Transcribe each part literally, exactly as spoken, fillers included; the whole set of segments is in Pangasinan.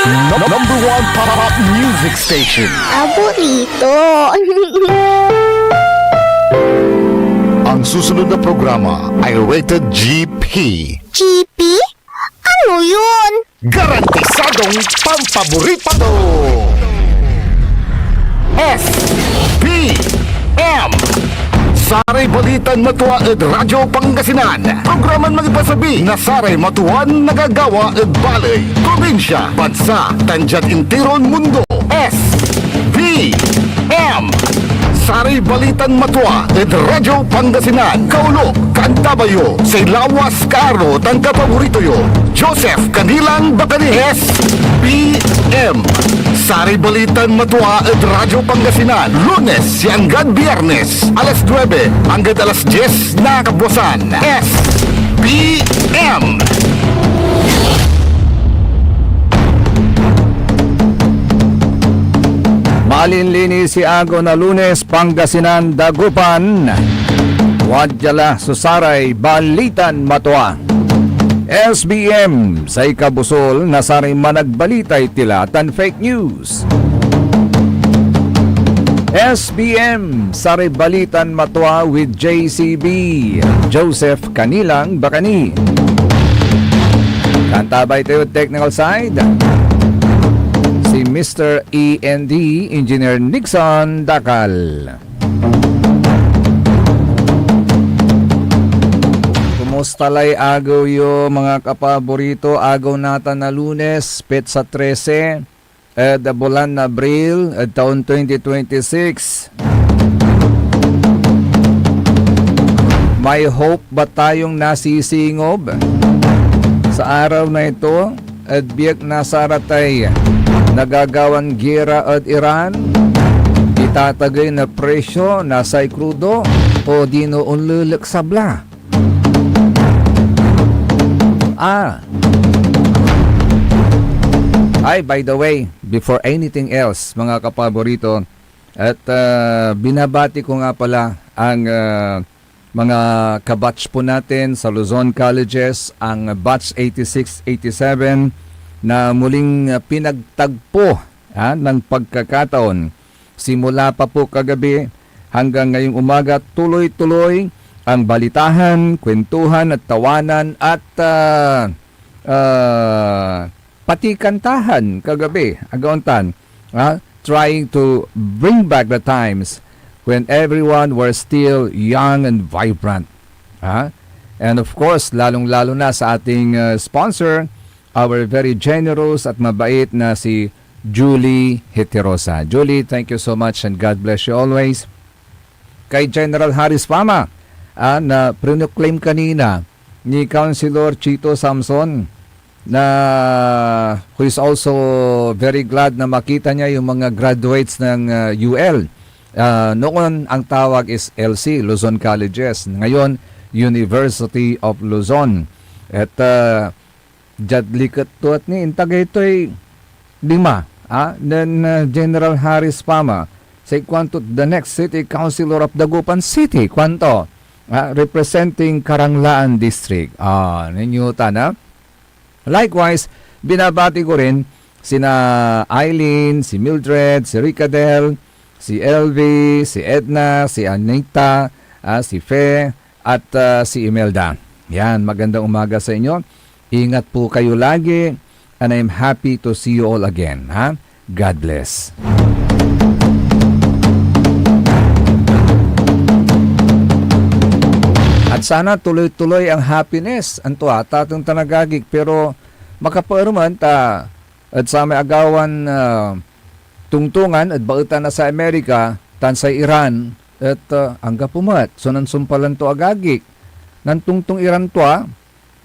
Number one pop music station. Paborito. Ang susunod na programa ay rated G P. G P? Ano yun? Garantisadong pampaborito. S P M. Saray balitan matua ed Radyo Pangasinan. Programan mangipasabi na saray matuan nagagawa ed baley, probinsya, bansa, tan diad interon mundo. S P M. Saray balitan matua ed Radyo Pangasinan. Kaulok, Kantabayo, say lawas, kaaro, tan kapaborito yo, Joseph Kanilang Bacani. S P M. Saray balitan matua ed Radyo Pangasinan, Lunes ya anggad Biyernes, alas nuebe anggad alas dies na kabuasan. S P M. Malinlinis ya agew na Lunes, Pangasinan, Dagupan. Wadya la so saray balitan matua. S B M, say kabusol na saray managbalita ed tila tan fake news. S B M, saray balitan matua with J C B, Joseph Kanilang Bacani. Kantabay tayo technical side, si Mister E N D, Engineer Nixon Dacal. Kumusta lay agew yo, mga kapaborito? Agew natan na Lunes, petsa trese ed bulan na Abril ed taon twenty twenty-six. May hope ba tayong nasisingob sa araw na ito? Ed biek na saratay nagagawan gera ed Iran, itatagey na presyo na say krudo, odino onleleksab la? Ah. Ay, by the way, before anything else, mga kapaborito, at, ah, binabati ko nga pala ang, ah, mga kabatch po natin sa Luzon Colleges, ang batch eighty-six eighty-seven na muling, ah, pinagtagpo, ah, ng pagkakataon. Simula pa po kagabi hanggang ngayong umaga, tuloy-tuloy ang balitahan, kwentuhan at tawanan at, ah, ah, pati kantahan kagabi, agaw tan, ah, trying to bring back the times when everyone were still young and vibrant. Ah? And of course, lalong-lalo na sa ating, ah, sponsor, our very generous at mabait na si Julie Hitirosa. Julie, thank you so much and God bless you always. Kay General Harris Fama, ah, na prinoclaim kanina ni Councilor Chito Samson, na who is also very glad na makita niya yung mga graduates ng, ah, U L. Ah, noon, ang tawag is L C, Luzon Colleges. Ngayon, University of Luzon. At, ah, diad liket to et ni, intagey toy lima, ah, nen, ah, General Harris Fama, say kuanto, "The next city councilor of Dagupan City," kuanto, ah, representing Karanglaan District. Ah, ninyo tan, ah. Likewise, binabati ko rin sina Eileen, si Mildred, si Ricadel, si Elvie, si Edna, si Anita, ah, si Fe, at, ah, si Imelda. Yan, magandang umaga sa inyo. Ingat po kayo lagi, and I'm happy to see you all again, ha? God bless. At sana tuloy-tuloy ang happiness, anto, ah, tateng tan agagik, pero makapaereman ta ed samay agawan, ah, tongtongan ed baetan na say Amerika tan say Iran et, ah, anggapo met so nansumpalan to, agagik. Nantongtong iran tua,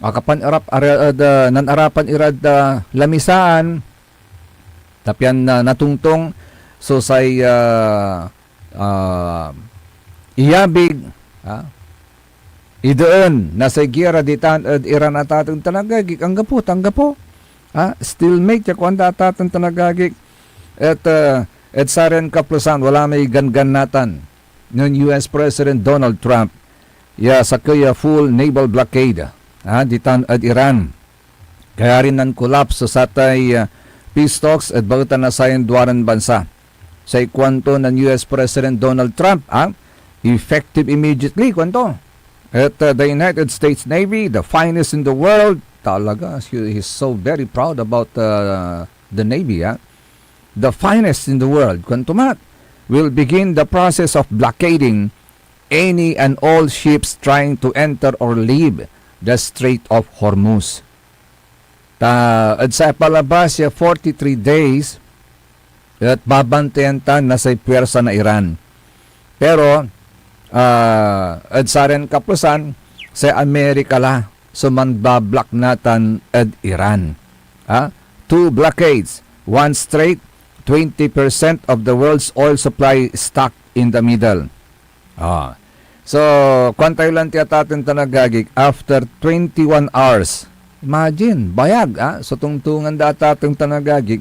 akapan-arap, ara-, ed, ah, nanarapan irad, ah, lamisaan, ta pian, ah, natongtong so say, ah, ah, iyabig, ah, ideen na say gera ditan ed Iran a tateng tan agagik, anggapo, anggapo. Ah, stalemate ya kuanda a tateng tan agagik. Et, ah, ed saran kaplesan, wala may ganggan natan nen U S President Donald Trump ya sakey a full naval blockade, ah, ditan ed Iran. Kayarin nan-collapse so satay, ah, peace talks ed baetan na sayan duaran bansa. Say kuanto nen U S President Donald Trump, ah, "Effective immediately," kuanto. At, uh, the United States Navy, the finest in the world. Talaga, he, he's so very proud about, uh, the Navy, ah. "The finest in the world," kuanto met, "will begin the process of blockading any and all ships trying to enter or leave the Strait of Hormuz." Ta ed say palabas ya forty-three days, et babantayan tan na say puwersa na Iran. Pero, ah, ed saran kapusan, say Amerika la so manbablak natan ed Iran. Ah, two blockades, one strait, twenty percent of the world's oil supply stuck in the middle. Ah. So, kuan tayo lan ti atateng tan agagik, after twenty-one hours. Imagine, bayag, ah, so tongtongan da atateng tan agagik.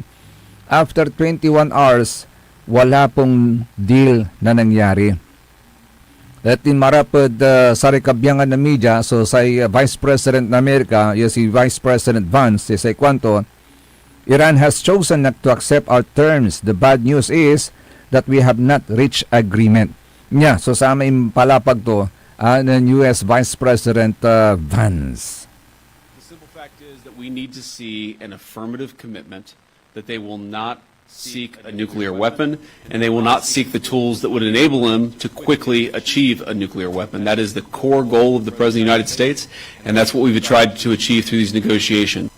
After twenty-one hours, wala pong deal na nangyari. Et inmarap ed, ah, saray kabiangan na media, so say, ah, Vice President na Amerika, ya si Vice President Vance, ya say kuanto, "Iran has chosen not to accept our terms. The bad news is that we have not reached agreement." Nia so samay impalapag to, ah, nen U S Vice President, ah, Vance. The simple fact is that we need to see an affirmative commitment that they will not seek a nuclear weapon, and they will not seek the tools that would enable them to quickly achieve a nuclear weapon. That is the core goal of the President of the United States, and that's what we've tried to achieve through these negotiations.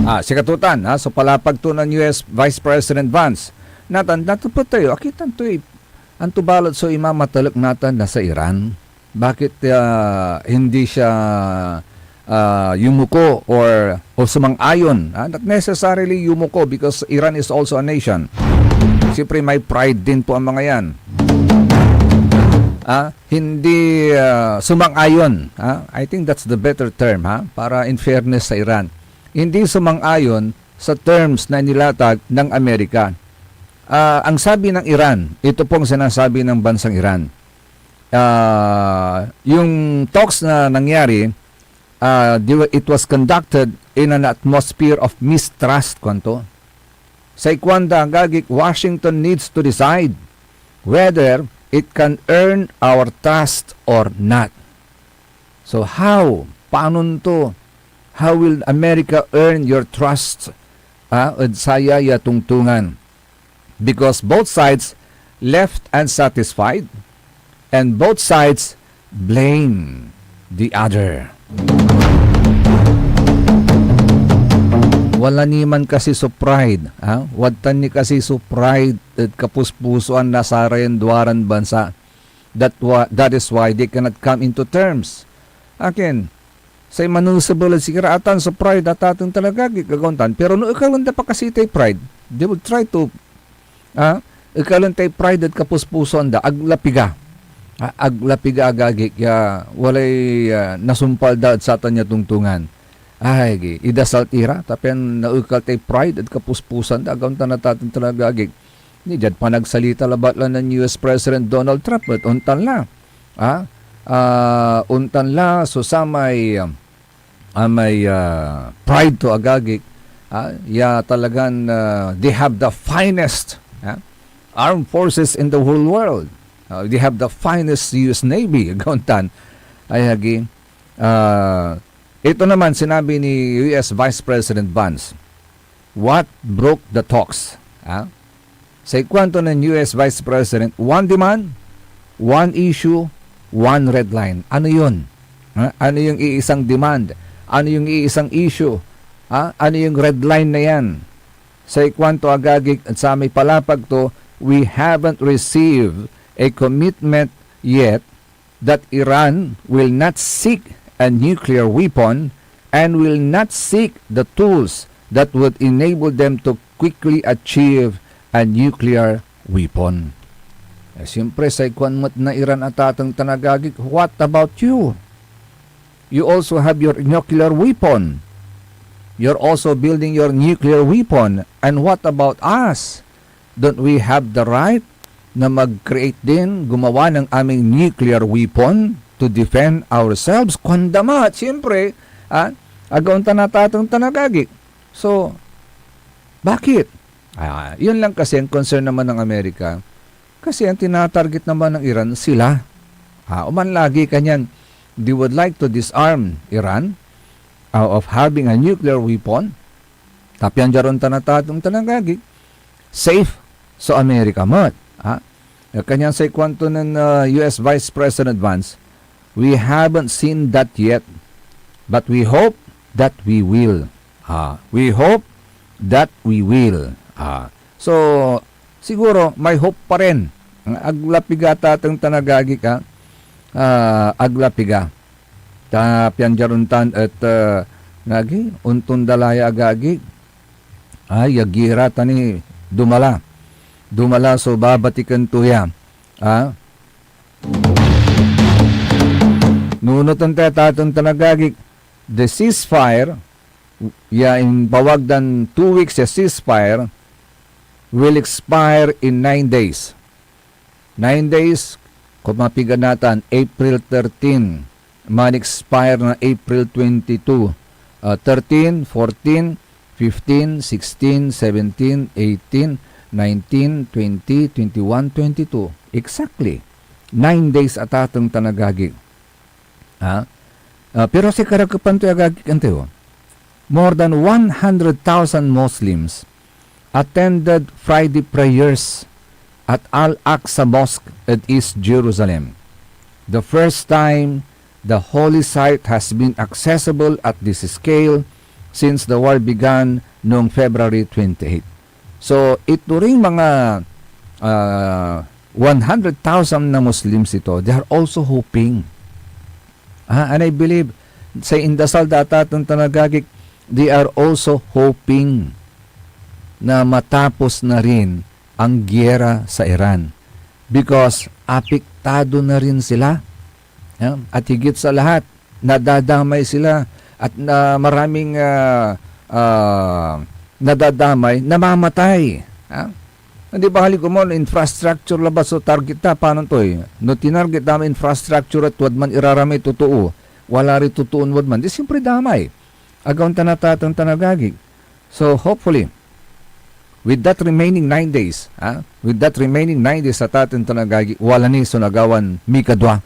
Ah, sikatotan, ha, so palapag to nen U S Vice President Vance. Natan, natepet tayo, akitan to eh. Anto balet so imamatelek natan na sa Iran? Bakit, ah, hindi siya, ah, yumuko or, o sumang-ayon? Ah, not necessarily yumuko because Iran is also a nation. Siyempre, may pride din po ang mga yan. Ah, hindi, ah, sumang-ayon. Ah, I think that's the better term, ha? Para in fairness sa Iran. Hindi sumang-ayon sa terms na inilatag ng Amerika. Ah, ang sabi ng Iran, ito pong sinasabi ng bansang Iran, ah, yung talks na nangyari, ah, di-, it was conducted in an atmosphere of mistrust, kuanto. Say kuanda, agagik, Washington needs to decide whether it can earn our trust or not. So how? Panon to? How will America earn your trust, ah, ed saya ya tongtongan? Because both sides left unsatisfied and both sides blame the other. Wala ni man kasi so pride, ah? Wadtan ni kasi so pride ed kapuspusoan na sarayan duaran bansa. That wa-, that is why they cannot come into terms. Akin, say manusebel ed sikara, atan so pride, atateng tan agagik, gagawaen tan. Pero no ekalen da pa kasi tay pride, they will try to, ah, ekalen tay pride ed kapuspusoan da, ag la piga. Ah, ag la piga, agagik, ya walay, ah, nasumpal da ed satan ya tongtongan. Ay, idasal ti ra, ta pian naekal tay pride ed kapuspusan da, agawan tan atateng tan agagik. Ni diad panagsalita labat la nen U S President Donald Trump, et ontan la. Ah, ah, ontan la so samay, ah, amay, ah, pride to, agagik. Ah, ya talagan, ah, they have the finest, ah, armed forces in the whole world. Ah, they have the finest U S Navy, agawan tan. Ay, agi. Ah, ito naman sinabi ni U S Vice President Vance, "What broke the talks?" Ah? Say kuanto nen U S Vice President, "One demand, one issue, one red line." Ano yun? Ha? Ano yung iisang demand? Ano yung iisang issue? Ha? Ano yung red line na yan? Say kuanto, agagik, at samay palapag to, "We haven't received a commitment yet that Iran will not seek a nuclear weapon and will not seek the tools that would enable them to quickly achieve a nuclear weapon." Eh, siyempre, say kuan met na Iran, atateng tan agagik, "What about you? You also have your nuclear weapon. You're also building your nuclear weapon. And what about us? Don't we have the right na mag-create din, gumawa ng aming nuclear weapon to defend ourselves?" Kuan da met, siyempre, ah, agawan tan atateng tan agagik. So, bakit? Ah, yun lang kasi ang concern naman ng Amerika. Kasi ang tinatarget naman ng Iran, sila. Ah, uman lagi kanyan, they would like to disarm Iran, ah, of having a nuclear weapon. Tapian diaron tan a tateng tan agagi, safe so Amerika met. Ah, kanyan say kuanto nen, ah, U S Vice President Vance, "We haven't seen that yet, but we hope that we will." Ah, "We hope that we will." Ah, so, siguro, may hope pa rin. Ag la piga tateng tan agagi ka, ah, ag la piga. Ta pian diaron tan et, ah, nga agi, ontonda la ya agagi. Ay, ya gira ta ni dumala. Dumala so babatiken to ya. Ah? Nunoten ta tateng tan agagi, the ceasefire, ya impawag dan two weeks ya ceasefire, will expire in nine days. Nine days, kumapigan natan, April thirteen. Man-expire na April twenty-two. Ah, thirteen, fourteen, fifteen, sixteen, seventeen, eighteen, nineteen, twenty, twenty-one, twenty-two. Exactly. Nine days a tateng tan agagi. Ha? Ah, pero say karakepan to, agagi, antayo. More than one hundred thousand Muslims attended Friday prayers at Al-Aqsa Mosque at East Jerusalem. The first time the holy site has been accessible at this scale since the war began noong February twenty-eight. So, ito ring mga, ah, one hundred thousand na Muslims ito, they are also hoping. Ah, and I believe, say indasal da tateng tan agagi, they are also hoping na matapos na rin ang giyera sa Iran. Because apektado na rin sila. Ah, at higit sa lahat, nadadamay sila at na maraming, ah, ah, nadadamay, namamatay. Ah? Hindi ba hali komon, infrastructure labat so target ta, panon toy? No tinarget da may infrastructure et wadman iraramay totoo, wala ray totoon wadman, di siyempre damay. Agawan ta na tateng tan agagi. So, hopefully, with that remaining nine days, ah, with that remaining nine days a tateng tan agagi, wala ni so nagawan mikadwa.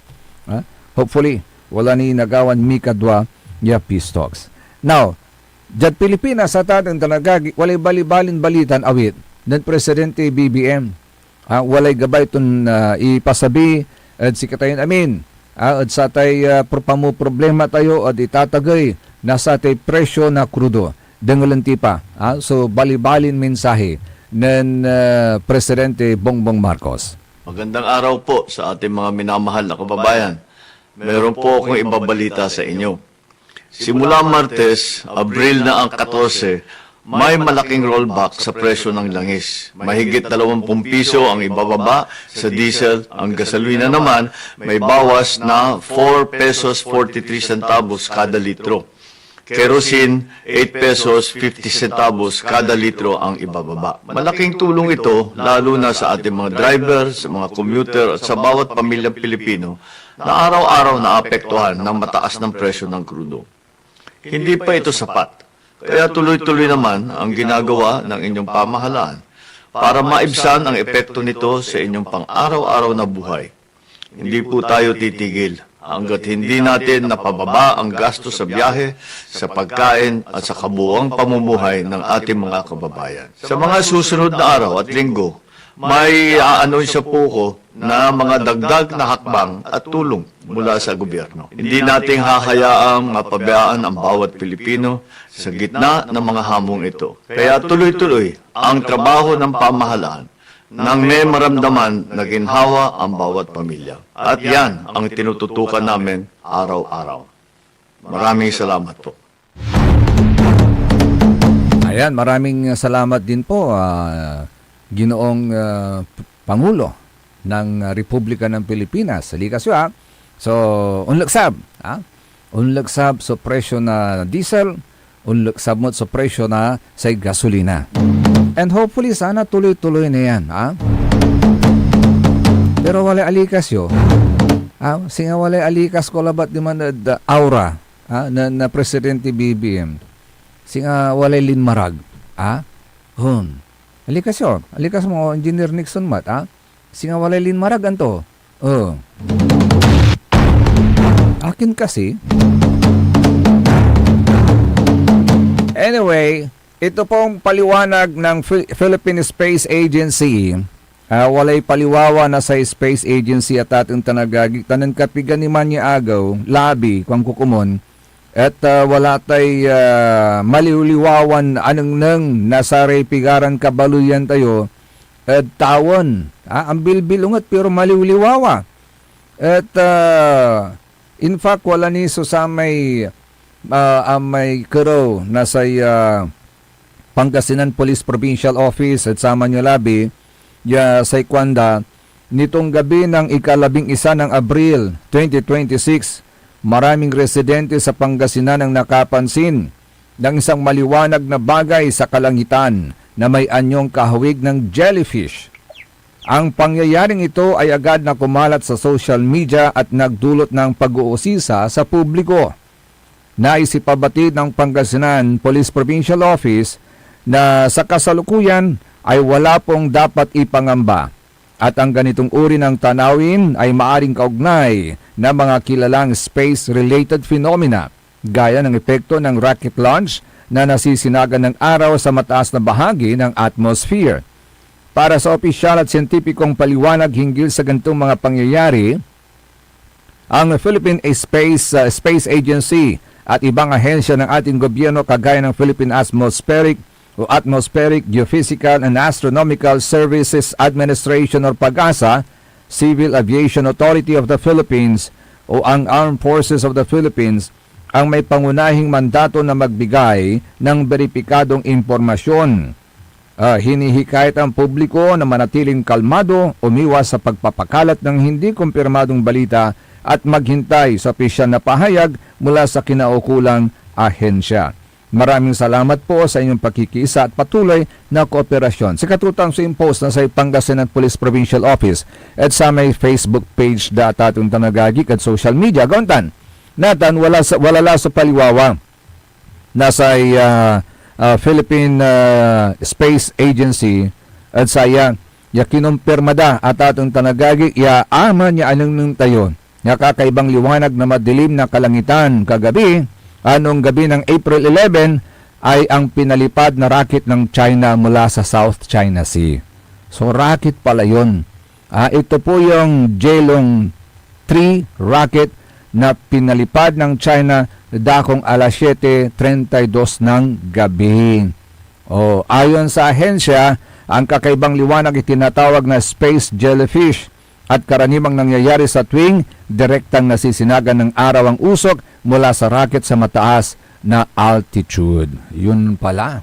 Ah? Hopefully, wala ni nagawan mikadwa ya peace talks. Now, diad Pilipinas a tateng tan agagi, walay balibalin balitan awit nen Presidente B B M. Ah, walay gabay ton, ah, ipasabi ed sikatayon amin, ah, ed satay, ah, pro-, pamoproblema tayo ed itatagey na satay presyo na krudo. Dengelen ti pa, ah, so balibalin mensahe nen, ah, Presidente Bongbong Marcos. Magandang araw po sa ating mga minamahal na kababayan. Meron po akong ibabalita sa inyo. Simula Martes, Abril na ang katorse, may malaking rollback sa presyo ng langis. Mahigit dalawampung piso ang ibababa sa diesel, ang gasolina naman may bawas na four pesos forty-three centavos kada litro. Kerosene, eight pesos fifty centavos kada litro ang ibababa. Malaking tulong ito, lalo na sa ating mga driver, sa mga commuter, at sa bawat pamilyang Pilipino na araw-araw naapektuhan ng mataas ng presyo ng krudo. Hindi pa ito sapat. Kaya tuloy-tuloy naman ang ginagawa ng inyong pamahalaan para maibsan ang epekto nito sa inyong pang-araw-araw na buhay. Hindi po tayo titigil hanggat hindi natin napababa ang gasto sa biyahe, sa pagkain, at sa kabuuang pamumuhay ng ating mga kababayan. Sa mga susunod na araw at linggo, may aanunsyo po ko na mga dagdag na hakbang at tulong mula sa gobyerno. Hindi natin hahayaang mapabayaan ang bawat Pilipino sa gitna ng mga hamong ito. Kaya tuloy-tuloy ang trabaho ng pamahalaan nang may maramdaman na ginhawa ang bawat pamilya. At yan ang tinututukan namin araw-araw. Maraming salamat po. Ayan, maraming salamat din po, ah, Ginoong, ah, P-, Pangulo ng, ah, Republika ng Pilipinas. Likas yo, ah. So, onleksab, ah. Onleksab so presyo na diesel, onleksab met so presyo na say gasolina. And hopefully, sana tuloy-tuloy na yan, ah. Pero walay alikas yo. Ah, singa walay alikas ko labat diman ed, ah, aura, ah, na, na Presidente B B M. Singa walay linmarag, a? Hmm. Alikas yo, alikas mo, Engineer Nixon met, a? Singa walay linmarag, anto? Oh. Akin kasi. Anyway, ito pong paliwanag ng Phil-, Philippine Space Agency. Ah, walay paliwawa na say Space Agency at atin tanagagi, tanen kapigan ni man ya agew, labi, kuan ko komon, et, ah, wala tay, ah, maliwliwawan anengneng na saray pigaran kabaleyan tayo ed tawen. Ah, ambilbil onget, pero maliwliwawa. Et, ah, in fact, wala ni so samay, ah, amay kerew na say, ah, Pangasinan Police Provincial Office ed saman ya labi, ya say kuanda, nitong gabi ng ikalabing isa ng Abril, twenty twenty-six, maraming residente sa Pangasinan ang nakapansin ng isang maliwanag na bagay sa kalangitan na may anyong kahawig ng jellyfish. Ang pangyayaring ito ay agad na kumalat sa social media at nagdulot ng pag-uusisa sa publiko. Nais ipabatid ng Pangasinan Police Provincial Office na sa kasalukuyan ay wala pong dapat ipangamba at ang ganitong uri ng tanawin ay maaring kaugnay na mga kilalang space-related phenomena, gaya ng epekto ng rocket launch na nasisinagan ng araw sa mataas na bahagi ng atmosphere. Para sa opisyal at siyentipikong paliwanag hinggil sa ganitong mga pangyayari, ang Philippine Space, uh, Space Agency at ibang ahensya ng ating gobyerno, kagaya ng Philippine Atmospheric o Atmospheric Geophysical and Astronomical Services Administration or PAGASA, Civil Aviation Authority of the Philippines o ang Armed Forces of the Philippines, ang may pangunahing mandato na magbigay ng beripikadong impormasyon. Ah, hinihikayat ang publiko na manatiling kalmado, umiwas sa pagpapakalat ng hindi kumpirmadong balita, at maghintay sa opisyal na pahayag mula sa kinaukulang ahensya. Maraming salamat po sa inyong pakikiisa at patuloy na kooperasyon. Sikatotan so impost na say Pangasinan Police Provincial Office at sa may Facebook page da Tatang Tanagagik at social media. Gauntan, natan, wala sa, wala la sa paliwawa na say, ah, ah, Philippine, ah, Space Agency ed saya ya kinumpirma da a Tatang Tanagagik ya aman ya anengneng tayo ya kakaibang liwanag na madilim na kalangitan kagabi, anong gabi ng April eleven, ay ang pinalipad na rocket ng China mula sa South China Sea. So, rocket pala yun. Ah, ito po yung Zhilong three rocket na pinalipad ng China dakong alas siyete treinta y dos ng gabi. Oh, ayon sa ahensya, ang kakaibang liwanag itinatawag na space jellyfish at karaniwang nangyayari sa tuwing direktang nasisinagan ng araw ang usok mula sa rocket sa mataas na altitude. Yun pala.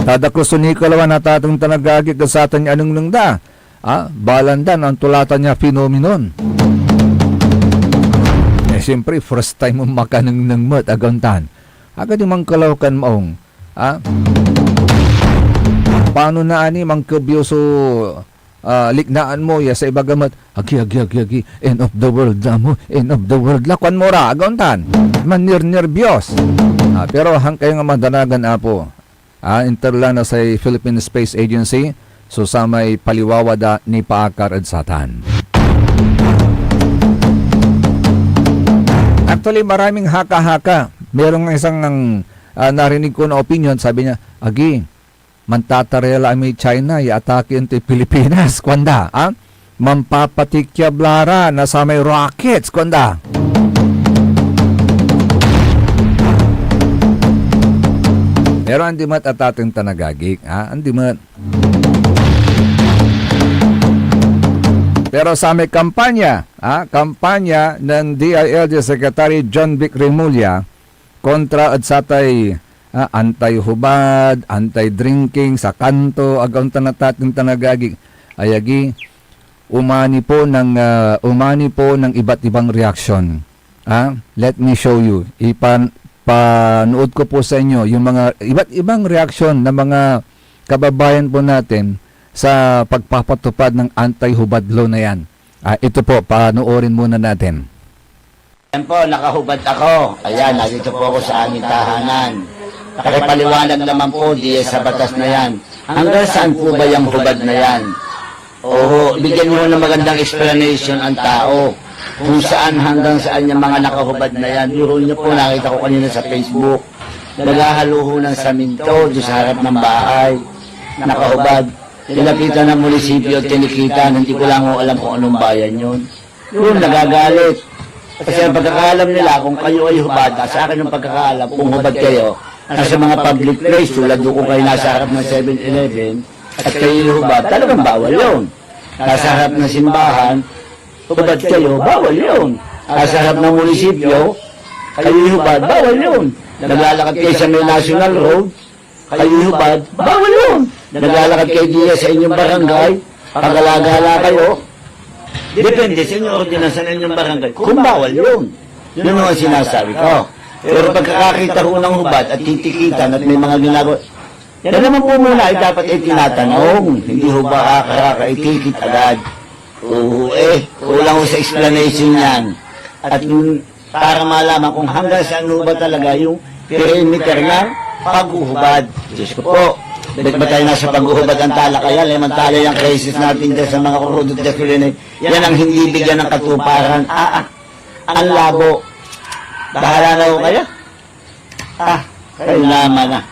Tadako so nikalawan a Tatang Tanagagik ed satan ya anengneng da. Ah, balandan, ang tulatan ya phenomenon. Eh, siyempre, first time mo makanengneng met, agantan. Agad imang kalaw kan maong. Ah? Paano na ani, mangkebyo so, ah, liknaan mo, ya sa ibaga met, "Agi, agi, agi, agi, end of the world la mo, end of the world la," kuan mo ra, agantan. Manirnerbyos. Ah, pero han kayo nga madanagan, Apo. Ah, inter la na say Philippine Space Agency so samay paliwawa da nipaakar ed satan. Actually, maraming haka-haka. Meron nga isang, ah, narinig ko na opinion, sabi niya, "Agi, mantataraya la may China ya atake ed Pilipinas," kuanda, ah? "Manpapatikyab la ra na samay rockets," kuanda. Pero andi met a Tatang Tanagagik, ah, andi met. Pero samay kampanya, ah, kampanya ng D I L G Secretary Jonvic Remulla kontra ed satay, ah, anti-hubad, anti-drinking, sa kanto, agaw tan a Tatang Tanagagik, ay agi, umani po ng, ah, umani po ng iba't ibang reaksyon. Ah, let me show you. Ipan-, panood ko po sa inyo yung mga iba't ibang reaksyon ng mga kababayan po natin sa pagpapatupad ng anti-hubad law na yan. Ah, ito po, panoorin muna natin. Ayan po, nakahubad ako. Ayan, nandito po ako sa aming tahanan. Pakipaliwanag naman po diya sa batas na yan. Hanggang saan po ba yang hubad na yan? Oho, bigyan mo ng magandang explanation ang tao kung saan, hanggang saan yung mga nakahubad na yan. Biro niyo po, nakita ko kanina sa Facebook. Naghahalo ho ng saminto doon sa harap ng bahay. Nakahubad. Nilapitan ng munisipyo, tinikitan, hindi ko lang ho alam kung anong bayan yun. Yun, nagagalit. Kasi ang pagkakaalam nila, kung kayo ay hubad, ah, sa akin yung pagkakaalam, kung hubad kayo, nasa mga public place, tulad doon kung kayo nasa harap ng Seven Eleven, at kayo yung hubad, talagang bawal yun. Nasa harap ng simbahan, hubad kayo, bawal yun. Nasa harap ng munisipyo, kayo yung hubad, bawal yun. Naglalakad kayo sa may National Road, kayo yung hubad, bawal yun. Naglalakad kayo diya sa inyong barangay, pagala-gala kayo, depende sa inyong ordinansa ng inyong barangay kung bawal yun. Yun ang sinasabi ko. Pero pagkakakita ho ng hubad at titikitan at may mga ginagawa, yan naman po muna ay dapat ay tinatanong. Hindi ho ba kakaitikit agad? Oo eh, kulang ho sa explanation yan. At para malaman kung hanggang saan ho ba talaga yung perimeter ng paghuhubad. Diyos ko po, bet ba tayo nasa paghuhubad ang talakayan? Lemon talay ang crisis natin dyan sa mga crude at gasolina. Yan ang hindi bigyan ng katuparan. Ah, ah, ang labo. Bahala na ho kayo. Ah, kayo naman ah.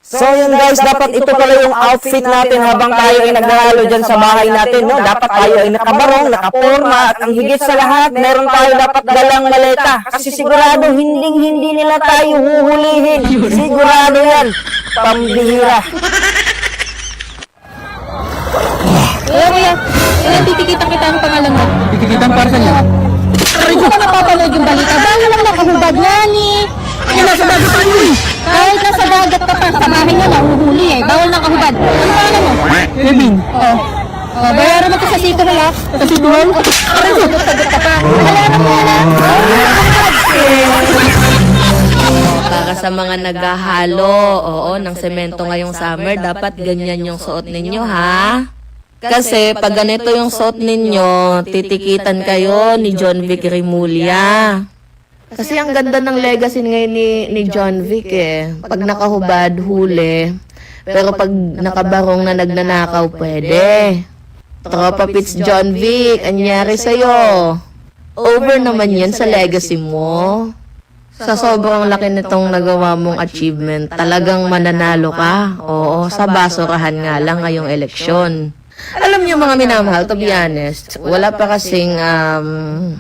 So yun guys, dapat ito pala yung outfit natin habang tayo ay naghahalo dyan sa bahay natin, no? Dapat tayo ay nakabarong, nakaporma, at ang higit sa lahat, meron tayo dapat dalang maleta. Kasi sigurado, hinding-hindi nila tayo huhulihin. Sigurado yan. Pambihira. Kuya, kuya, kuya, titikitan kita ang pangalan mo. Titikitan para sa niya. Hindi ko pa napapanood yung balita. Bawal ang nakahubad nga ni. Ay, nasa dagat tayo eh. Kahit nasa dagat ka pa, sa bahay niya, nahuhuli eh. Bawal nakahubad. Ano pangalan mo? Kevin. Oh. Oh, bayaran mo to sa City Hall, ha? Sa City Hall? Aray ko. Sagot-sagot ka pa. Wala na, wala na. Para sa mga naghahalo, oo, ng semento ngayong summer, dapat ganyan yung suot ninyo, ha? Kasi pag ganito yung suot ninyo, titikitan kayo ni John Vic Remulla. Kasi ang ganda ng legacy ngayon ni, ni John Vic eh. Pag nakahubad, huli. Pero pag nakabarong na nagnanakaw, pwede. Tropa Pits John Vic, anyari sa'yo? Over naman yan sa legacy mo. Sa sobrang laki nitong nagawa mong achievement, talagang mananalo ka. Oo, sa basurahan nga lang ngayong eleksyon. Alam niyo, mga minamahal, to be honest, wala pa kasing, um,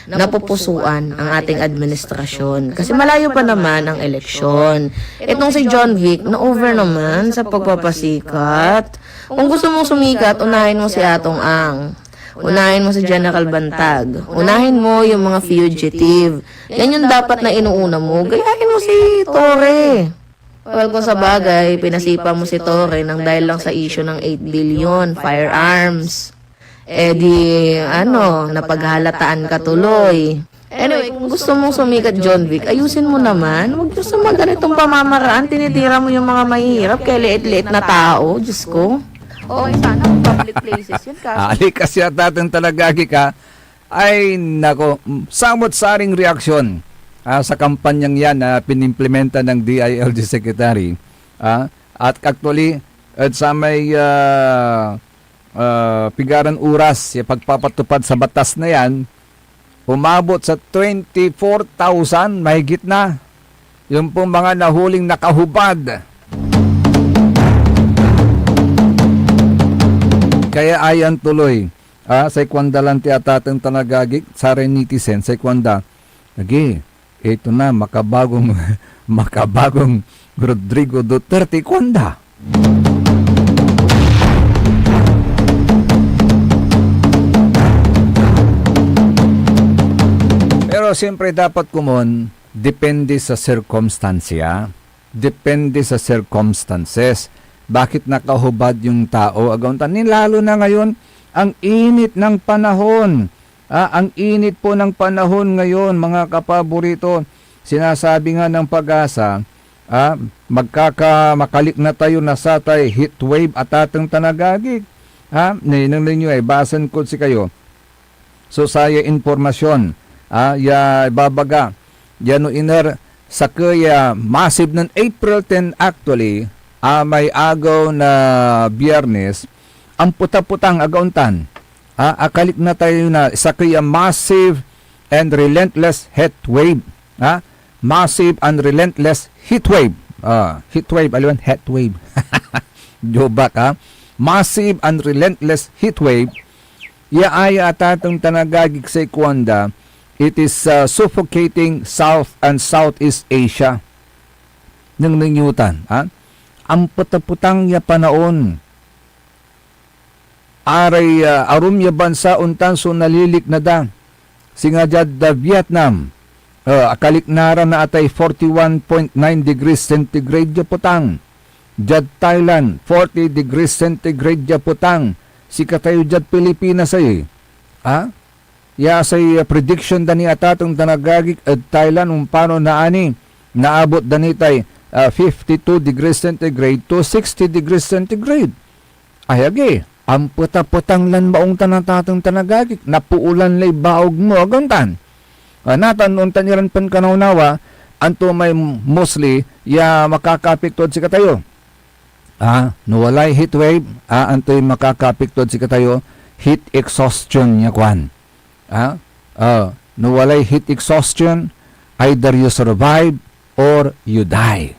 napupusuan ang ating administrasyon. Kasi malayo pa naman ang eleksyon. Itong si John Vic, na-over naman sa pagpapasikat. Kung gusto mong sumikat, unahin mo si Atong Ang. Unahin mo si General Bantag. Unahin mo yung mga fugitive. Yan yung dapat na inuuna mo. Gayahin mo si Torre. Well, kung sa bagay, pinasipa mo si Torre nang dahil lang sa issue ng eight billion, firearms. Eh di, ano, napaghalataan ka tuloy. Anyway, kung gusto mong sumikat, John Vic, ayusin mo naman. Huwag ka sa mga ganitong pamamaraan. Tinitira mo yung mga mahihirap, kaya liit-liit na tao. Diyos ko. Oo, sana kung public places yun, kaso Alikas yata itong talagagi ka. Ay, nako. Mm, samot saring reaksyon, ah, sa kampanyang yan na pinimplementa ng D I L G Secretary. Ah, at actually, at sa may, ah, ah, pigaran oras, yung pagpapatupad sa batas na yan, umabot sa twenty-four thousand, mahigit na. Yung pong mga nahuling nakahubad. Kaya ayan tuloy. Ah, say kuanda lan ti atateng tan agagik, saray netizen, say kuanda, "Agi, ito na, makabagong, makabagong Rodrigo Duterte," kuanda. Pero siyempre dapat komon, depende sa sirkumstansya. Depende sa circumstances. Bakit nakahubad yung tao? Agaw ta, ni lalo na ngayon, ang init ng panahon. Ah, ang init po ng panahon ngayon, mga kapaborito. Sinasabi nga ng PAGASA, ah, magkaka-, makalik na tayo na satay heat wave at ating tanagagik. Ha? Ninang ninyo ay basan kod sikayo. So, saya impormasyon, ah, ya ibabaga, ya no iner, sakey a massive nen April ten, actually, a may agew na Biyernes, ampetapetang, aga ontan. Ah, akalikna tayo na sakey a massive and relentless heat wave. Ah, massive and relentless heat wave. Ah, heat wave, aliwan heat wave. Jobak, ah. Massive and relentless heat wave. Ya aya atateng tan agagik say kuanda, it is, uh, suffocating South and Southeast Asia. Nengneng yo tan, ha? Ampetapetang ya panaon. Aray, uh, arum ya bansa ontan so nalilikna da. Singa diad, uh, Vietnam, uh, akalikna ra na atay forty-one point nine degrees centigrade ya petang. Diad Thailand, forty degrees centigrade ya petang. Sikatayo diad Pilipinas ay, ha? Ya say, uh, prediction da ni atateng tan agagik ed Thailand, ompano naani, naabot da ni tay, uh, fifty-two degrees centigrade to sixty degrees centigrade. Ay agi, ampetapetang lan maong tan atateng tan agagik, napoolan lay baog mo, aga ontan. Ah, natan ontan iran pankanawnawa, anto may mostly ya makakaapekto ed sikatayo? Ah, no walay heat wave, ah, antoy makakaapekto ed sikatayo? Heat exhaustion ya kuan. Ah, ah, no walay heat exhaustion, either you survive or you die.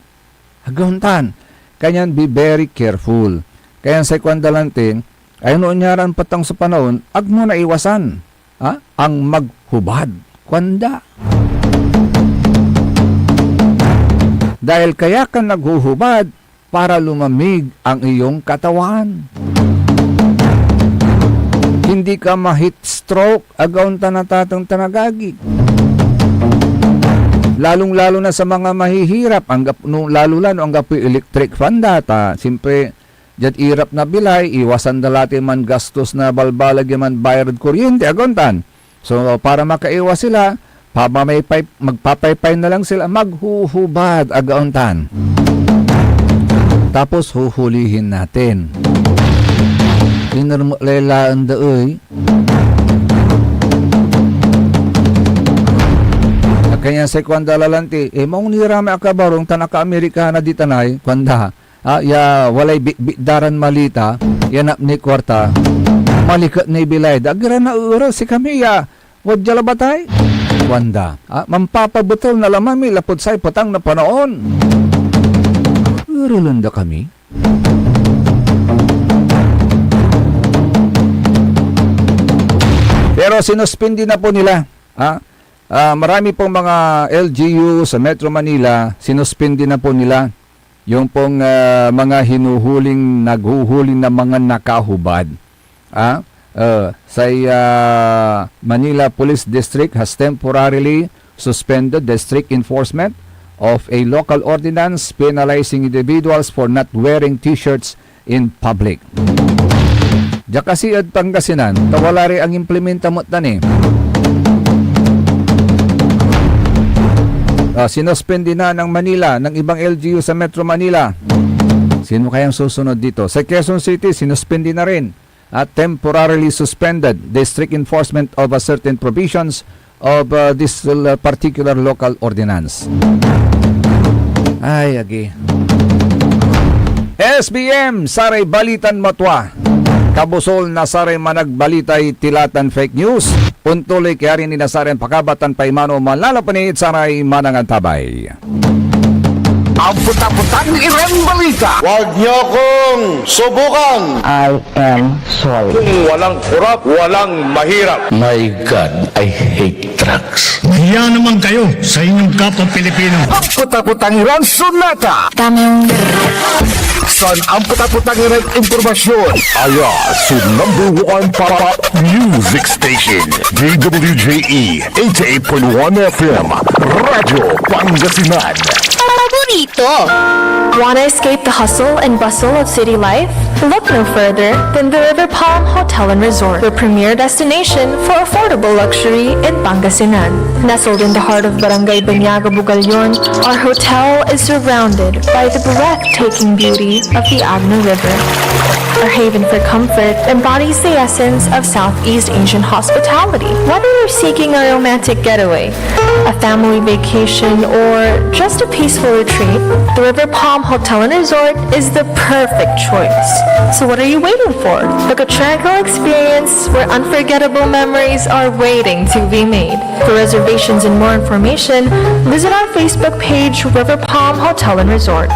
Aga ontan. Kanyan be very careful. Kanyan say kuan da lanti, ay no onyaran petang so panaon, ag mo naiwasan, ha? Ang maghubad, kuanda. Dahil kaya ka naghuhubad para lumamig ang iyong katawan. Hindi ka ma-heat stroke, aga ontan atateng tan agagik. Lalong-lalo na sa mga mahihirap, anggap-, no, lalo la no anggapoy electric fan da, ta, siyempre, diad irap na bilay, iwasan da la tay mangastos na balbaleg ya manbayar ed kuryente, aga ontan. So, para makaiwas sila, pamamaypay-, magpapaypay na lang sila, maghuhubad, aga ontan. Tapos, huhulihin natin. Iner met lay laen da ey. Kanyan say kuanda la lanti, eh, maong ni ra may akabarong tan aka-Amerikana ditan ay, kuanda, ah, ya walay bitbit da ran malita, ya napnoy kuarta, maliket ni bilay da, ag ira naerel, sikami ya wadya labat ay, kuanda, ah, mampapabetel na laman mi lapud say petang na panaon. Erelen da kami. Pero sinuspindi na po nila, ha? Ah, marami pong mga L G U sa Metro Manila, sinuspindi na po nila yung pong, ah, mga hinuhuling, naghuhuli na mga nakahubad. Ah, ah, say, ah, Manila Police District has temporarily suspended the strict enforcement of a local ordinance penalizing individuals for not wearing t-shirts in public. Dia kasi ed Pangasinan, ta wala ray angimplimenta met tan eh. Ah, sinuspindi na ng Manila, ng ibang L G U sa Metro Manila. Sino kayang susunod dito? Sa Quezon City, sinuspindi na rin at temporarily suspended the strict enforcement of a certain provisions of, uh, this, uh, particular local ordinance. Ay, agi. S B M, saray balitan matwa. Kabusol na saray managbalitay tila tan fake news. Ontuloy kaya rin na saray pakabatan paimano manlalapani saray manangantabay. Ampot-ampotang iran balita. Huwag niyo akong subukan. I am sorry. Kung walang kurap, walang mahirap. My God, I hate drugs. Mahiya naman kayo sa inyong kapwa Pilipino. Ampot-ampotang iran sonata. Tama yung San ampot-ampotang iran impormasyon. Aya so number one pop music station, D W J E eighty-eight point one F M, Radyo Pangasinan. Paborito. Want to escape the hustle and bustle of city life? Look no further than the River Palm Hotel and Resort, your premier destination for affordable luxury in Pangasinan. Nestled in the heart of Barangay Banyaga, Bugallon, our hotel is surrounded by the breathtaking beauty of the Agno River, our haven for comfort embodies the essence of Southeast Asian hospitality. Whether you're seeking a romantic getaway, a family vacation, or just a peaceful retreat, the River Palm Hotel and Resort is the perfect choice. So what are you waiting for? Book a tranquil experience where unforgettable memories are waiting to be made. For reservations and more information, visit our Facebook page, River Palm Hotel and Resort.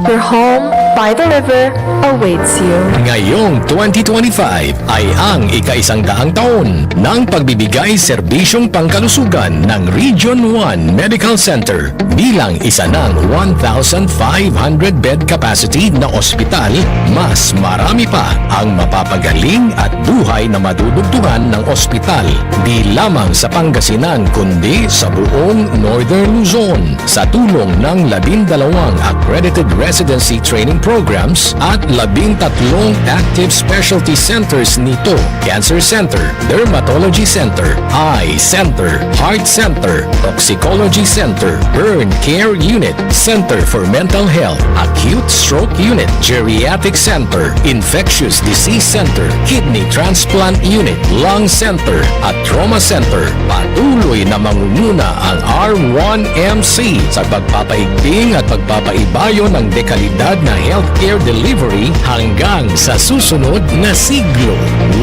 Your home by the river awaits you. Ngayong twenty twenty-five ay ang ikaisang daang taon ng pagbibigay serbisyong pangkalusugan ng Region one Medical Center. Bilang isa ng one thousand five hundred bed capacity na ospital, mas marami pa ang mapapagaling at buhay na madudugtungan ng ospital, di lamang sa Pangasinan kundi sa buong Northern Luzon. Sa tulong ng labindalawang accredited residency training programs at labintatlong active specialty centers nito, Cancer Center, Dermatology Center, Eye Center, Heart Center, Toxicology Center, Burn Care Unit, Center for Mental Health, Acute Stroke Unit, Geriatric Center, Infectious Disease Center, Kidney Transplant Unit, Lung Center, at Trauma Center. Patuloy na mangunguna ang R one M C sa pagpapaigting at pagpapaibayo ng dekalidad na healthcare delivery hanggang sa susunod na siglo.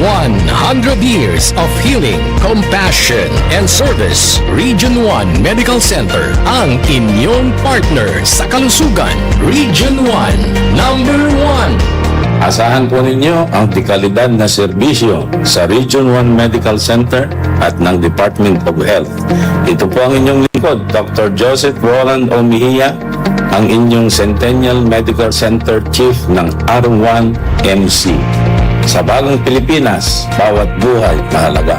One hundred years of healing, compassion, and service. Region one Medical Center, ang inyong partner sa kalusugan. Region one, number one. Asahan po ninyo ang dekalidad na serbisyo sa Region one Medical Center at ng Department of Health. Ito po ang inyong lingkod, Doctor Joseph Roland O. Mejia, ang inyong Centennial Medical Center Chief ng R one M C. Sa bagong Pilipinas, bawat buhay mahalaga.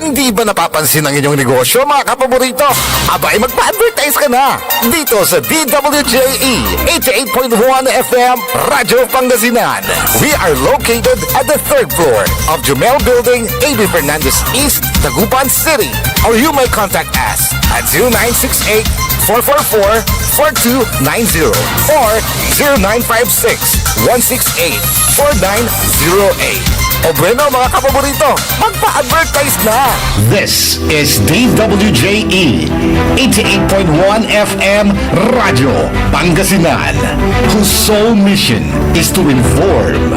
Hindi ba napapansin ang inyong negosyo, mga kapaborito? Abay, magpa-advertise ka na dito sa D W J E eighty-eight point one F M Radyo Pangasinan. We are located at the third floor of Jumel Building, A B Fernandez East, Dagupan City. Or you may contact us at zero nine six eight, four four four, four two nine zero or zero nine five six, one six eight, four nine zero eight. O bueno, mga kapaborito, magpa-advertise na! This is D W J E eighty-eight point one F M Radyo Pangasinan, whose sole mission is to inform,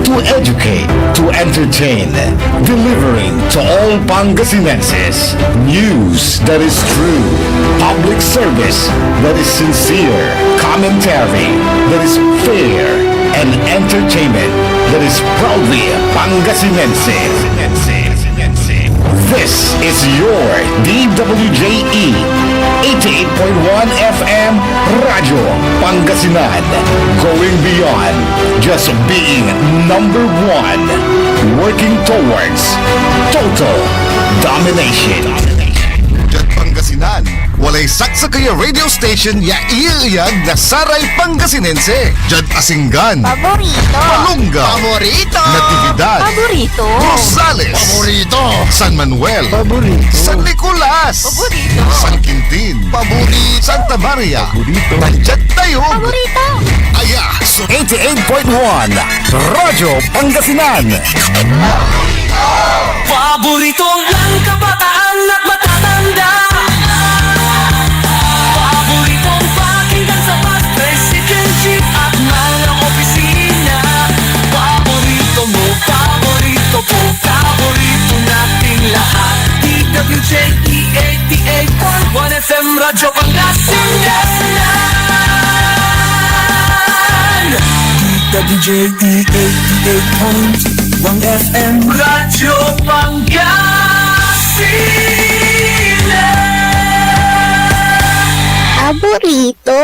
to educate, to entertain, delivering to all Pangasinenses news that is true, public service that is sincere, commentary that is fair, and entertainment that is proudly Pangasinense. This is your D W J E eighty-eight point one F M Radyo Pangasinan. Going beyond just being number one. Working towards total domination. Diad Pangasinan, walay saksakey a radio station ya iyaeyag na saray Pangasinense. Diad Asingan, Paborito. Malonga, Paborito. Natividad, Paborito. Rosales, Paborito. San Manuel, Paborito. San Nicolas, Paborito. San Quintin, Paborito. Santa Maria, Paborito. Tan diad Tayug, Paborito. Aya so eighty-eight point one Radyo Pangasinan. Paborito ng kabataan at matatanda. Paboritong pakinggan sa bus, tricycle, jeep at mga opisina. Paborito mo, paborito ko, paborito nating lahat. D W J E eighty-eight point one F M Radyo Pangasinan. D W J E eighty-eight point one F M Radyo Pangasinan. Paborito.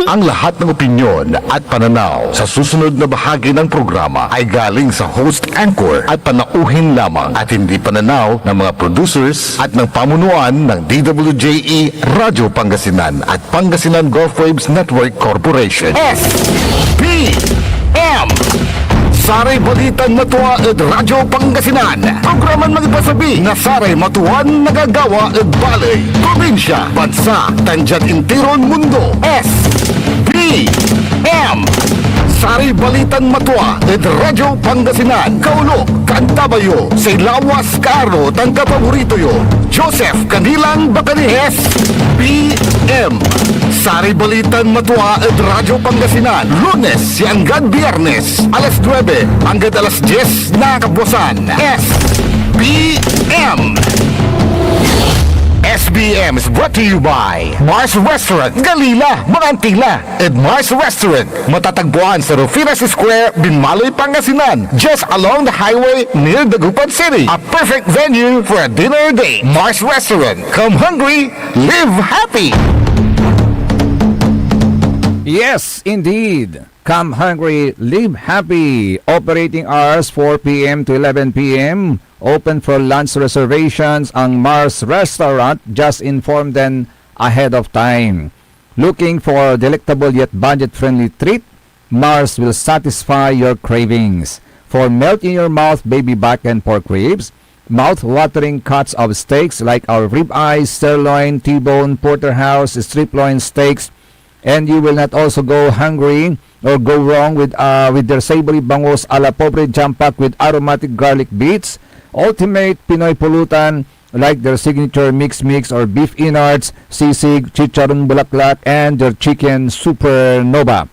Ang lahat ng opinyon at pananaw sa susunod na bahagi ng programa ay galing sa host anchor at panauhin lamang at hindi pananaw ng mga producers at ng pamunuan ng D W J E Radyo Pangasinan at Pangasinan Gulf Waves Network Corporation. S B M. Saray balitan matua ed Radyo Pangasinan. Programan mangipasabi na saray matuan nagagawa ed baley, probinsya, bansa, tan diad interon mundo. S B M. Saray balitan matua ed Radyo Pangasinan. Kaulo, kaantabay yo, say lawas, kaaro, tan kapaborito yo, Joseph Canilang Bacani. S B M. Saray balitan matua ed Radyo Pangasinan, Lunes ya anggad Biyernes, alas nuebe anggad alas dies na kabuasan. S B M. S B M is brought to you by Mars Restaurant, Galila, Manantila, ed Mars Restaurant. Matatagpuan sa Rufinas Square, Binmaloy, Pangasinan, just along the highway near Dagupan City. A perfect venue for a dinner date. Mars Restaurant. Come hungry, live happy. Yes, indeed. Come hungry, live happy. Operating hours four p m to eleven p m. Open for lunch reservations ang Mars Restaurant. Just inform them ahead of time. Looking for a delectable yet budget-friendly treat? Mars will satisfy your cravings. For melt-in-your-mouth baby back and pork ribs, mouth-watering cuts of steaks like our ribeyes, sirloin, T-bone, porterhouse, strip loin steaks, and you will not also go hungry or go wrong with, uh, with their savory bangus a la pobre jam pack with aromatic garlic bits, ultimate Pinoy pulutan like their signature mix mix or beef innards, sisig, chicharon bulaklak, and their chicken supernova.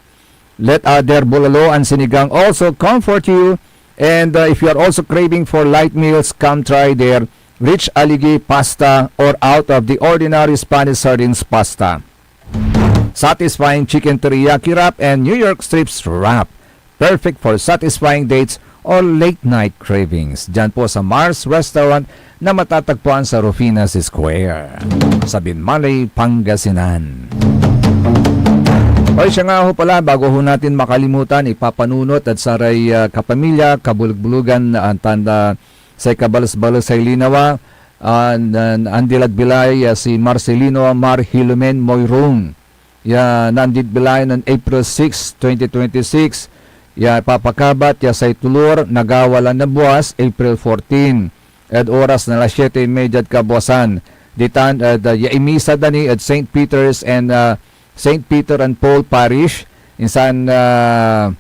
Let, uh, their bulalo and sinigang also comfort you. And, uh, if you are also craving for light meals, come try their rich aligi pasta or out of the ordinary Spanish sardines pasta. Satisfying chicken teriyaki wrap and New York strips wrap. Perfect for satisfying dates or late night cravings. Diyan po sa Mars Restaurant na matatagpuan sa Rufinas Square, sa Binmaloy, Pangasinan. Oy, siya nga ho pala, bago ho natin makalimutan, ipapanunot ed saray, ah, kapamilya, kabulegbulugan, ah, tan, ah, say kabalesbalesay linawa, ah, na, na, andi lad bilay, ah, si Marcelino Mar Hilumen Moirong. Ya naandid bilay nen April six, twenty twenty-six, ya ipapakabat ya say tolor nagawa la na buas, April fourteen, ed oras na alas siete y media ed kabuasan. Ditan ed, uh, ya imisa da ni ed Saint Peter's and, uh, Saint Peter and Paul Parish, insan, uh,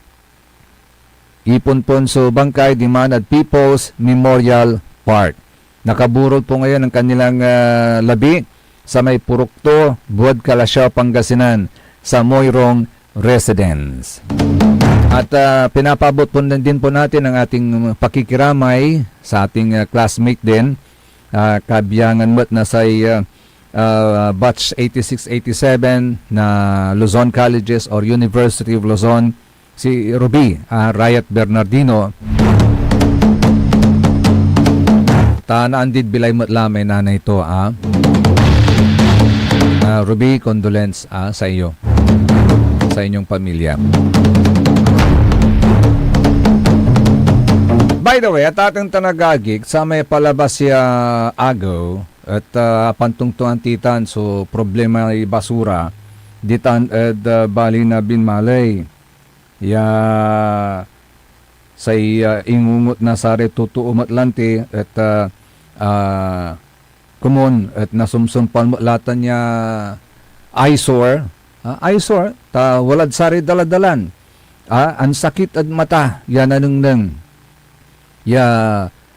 iponpon so bangkay diman ed People's Memorial Park. Nakaburol po ngayon ang kanilang, ah, labi sa may Purok Two, Buad Calasiao, Pangasinan, sa Moirong Residence. At, ah, pinapaabot po din, din po natin ang ating pakikiramay sa ating, ah, classmate din, ah, kabiangan met na say, ah, ah, batch eighty-six eighty-seven na Luzon Colleges or University of Luzon, si Ruby, ah, Rayat Bernardino. Ta naandid bilay met la may nanay to, ah. Ah, Ruby, condolence, ah, sa iyo. Sa inyong pamilya. By the way, at ating tanagagik, sa may palabas ya agew, at, ah, pantungtungan titan so problema basura, ditan ed, ah, bali na Binmaley. Ya say, ah, ingungot na saray totoo met lanti et, ah, ah, komon et nasomsompal met la tan ya eyesore, ah, eyesore, ta walad saray daladalan, ah, ansakit ed mata ya nanengneng ya,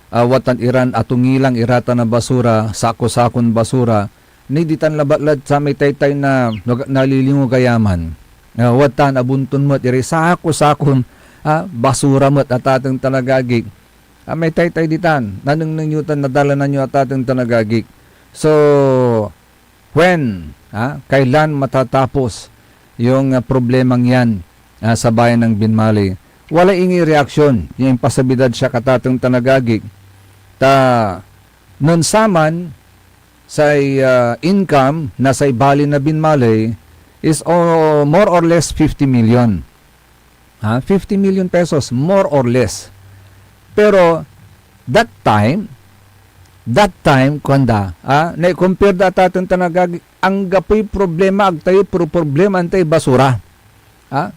ah, watan iran atongilang iratan a basura, sako-sakon basura, ni ditan labat lad samay taytay na nag-, nalilingo gayaman. Ah, watan abunton met iray sako-sakon, ah, basura met, atateng tan agagik. Ah, may taytay ditan, nanengneng yo tan nadalanan yo, atateng tan agagik. So, when, ah, kailan matatapos yung, ah, problemang yan, ah, sa bayan ng Binmali? Walay ingey reaksyon ya impasabi dad siak, atateng tan agagik. Ta nen saman say, ah, income na say bali na Binmali, is, oh, more or less fifty million. Ha? Fifty million pesos, more or less. Pero that time, that time, kuanda, ah, na-compare da taten tan agagi, anggapoy problema, ag tayo pro-, problema antay basura. Ha?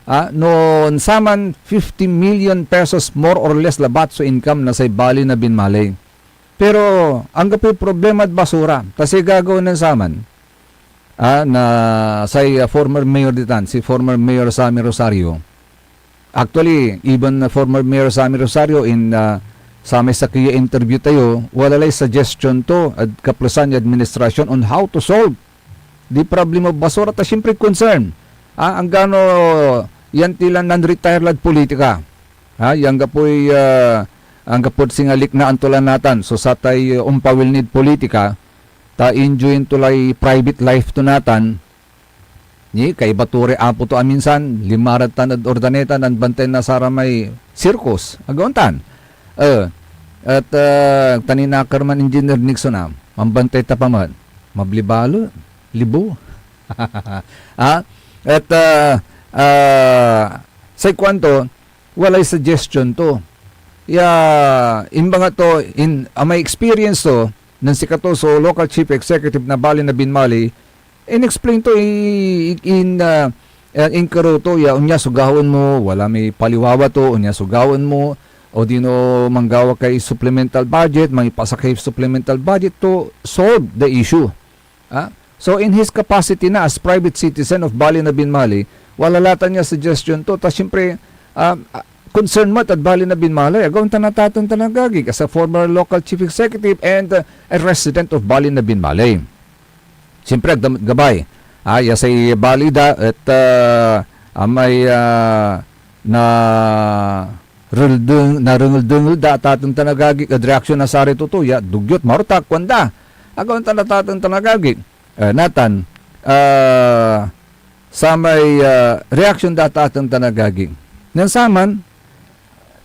Ah, no saman fifty million pesos, more or less, labat so income na say bali na Binmaley. Pero anggapoy problema ed basura, ta say gagawaen nen saman, ah, na say, ah, former mayor ditan, si former Mayor Sammy Rosario. Actually, even, ah, former Mayor Sammy Rosario in, ah, samay sakey ya interview tayo, wala lay suggestion to ed kaplesan ya administrasyon on how to solve the problem of basura. Ta siyempre concern. Ah, anggano yan tila nan-retire lad politika. Ha, ya anggapoy, ah, anggapod singa liknaan to la natan so satay, ah, ompawil nid politika, ta enjoyen to lay private life to natan. Ni, kaiba to ray apo to a minsan, linma ra tan ed Urdaneta, nanbantay na saramay circus. Agaw tan. Eh, et, ah, tan inakar man Engineer Nixon, ah, manbantay ta pa met. Mabli balet, libo. Ah, et, ah, ah, say kuanto, walay suggestion to. Ya, imbangat to, in, ah, may experience to, nen sikato so local chief executive na bali na Binmaley, in-explain to, i-, i-, in, ah, ah, inkaro to, ya, onya so gawaen mo, wala may paliwawa to, onya so gawaen mo, odino manggawa kay supplemental budget, mangipasa kay supplemental budget to solve the issue. Ah? So, in his capacity na as private citizen of Bali na Binmali, wala la tan ya suggestion to. Ta siyempre, ah, ah, concern met ed Bali na Binmali. Agaw tan natan tan agagi, as a former local chief executive and, uh, a resident of Bali na Binmali. Siyempre, agda met gabay. Ah, ya say bali da et, ah, amay, ah, na reldeng-, narengeldengel da, ataten tan agagi, ed reaksyon na saray totoo, ya, dugyot, marutak, kuanda. Agaw tan ataten tan agagi. Eh, natan, ah, samay, ah, reaksyon da, ataten tan agagi. Nen saman,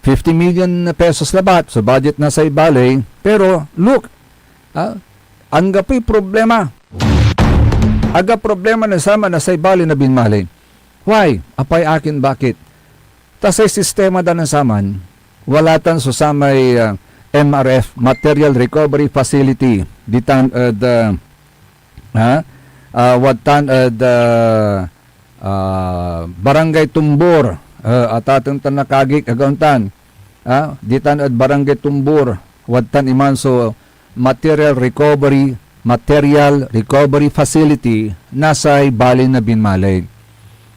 fifty million pesos labat so budget na say baley, pero look, ah, anggapoy problema. Aga problema nen saman na say baley na Binmaley. Why? Apay akin bakit? Ta say sistema da nen saman, wala tan so samay, ah, M R F, Material Recovery Facility, ditan ed, ah, ha? Ah, wadtan ed, ah, ah, Barangay Tumbor, ah, ataten tan akagik, agaw tan, ah, ditan ed Barangay Tumbor, wadtan iman so Material Recovery, Material Recovery Facility na say bali na Binmaley.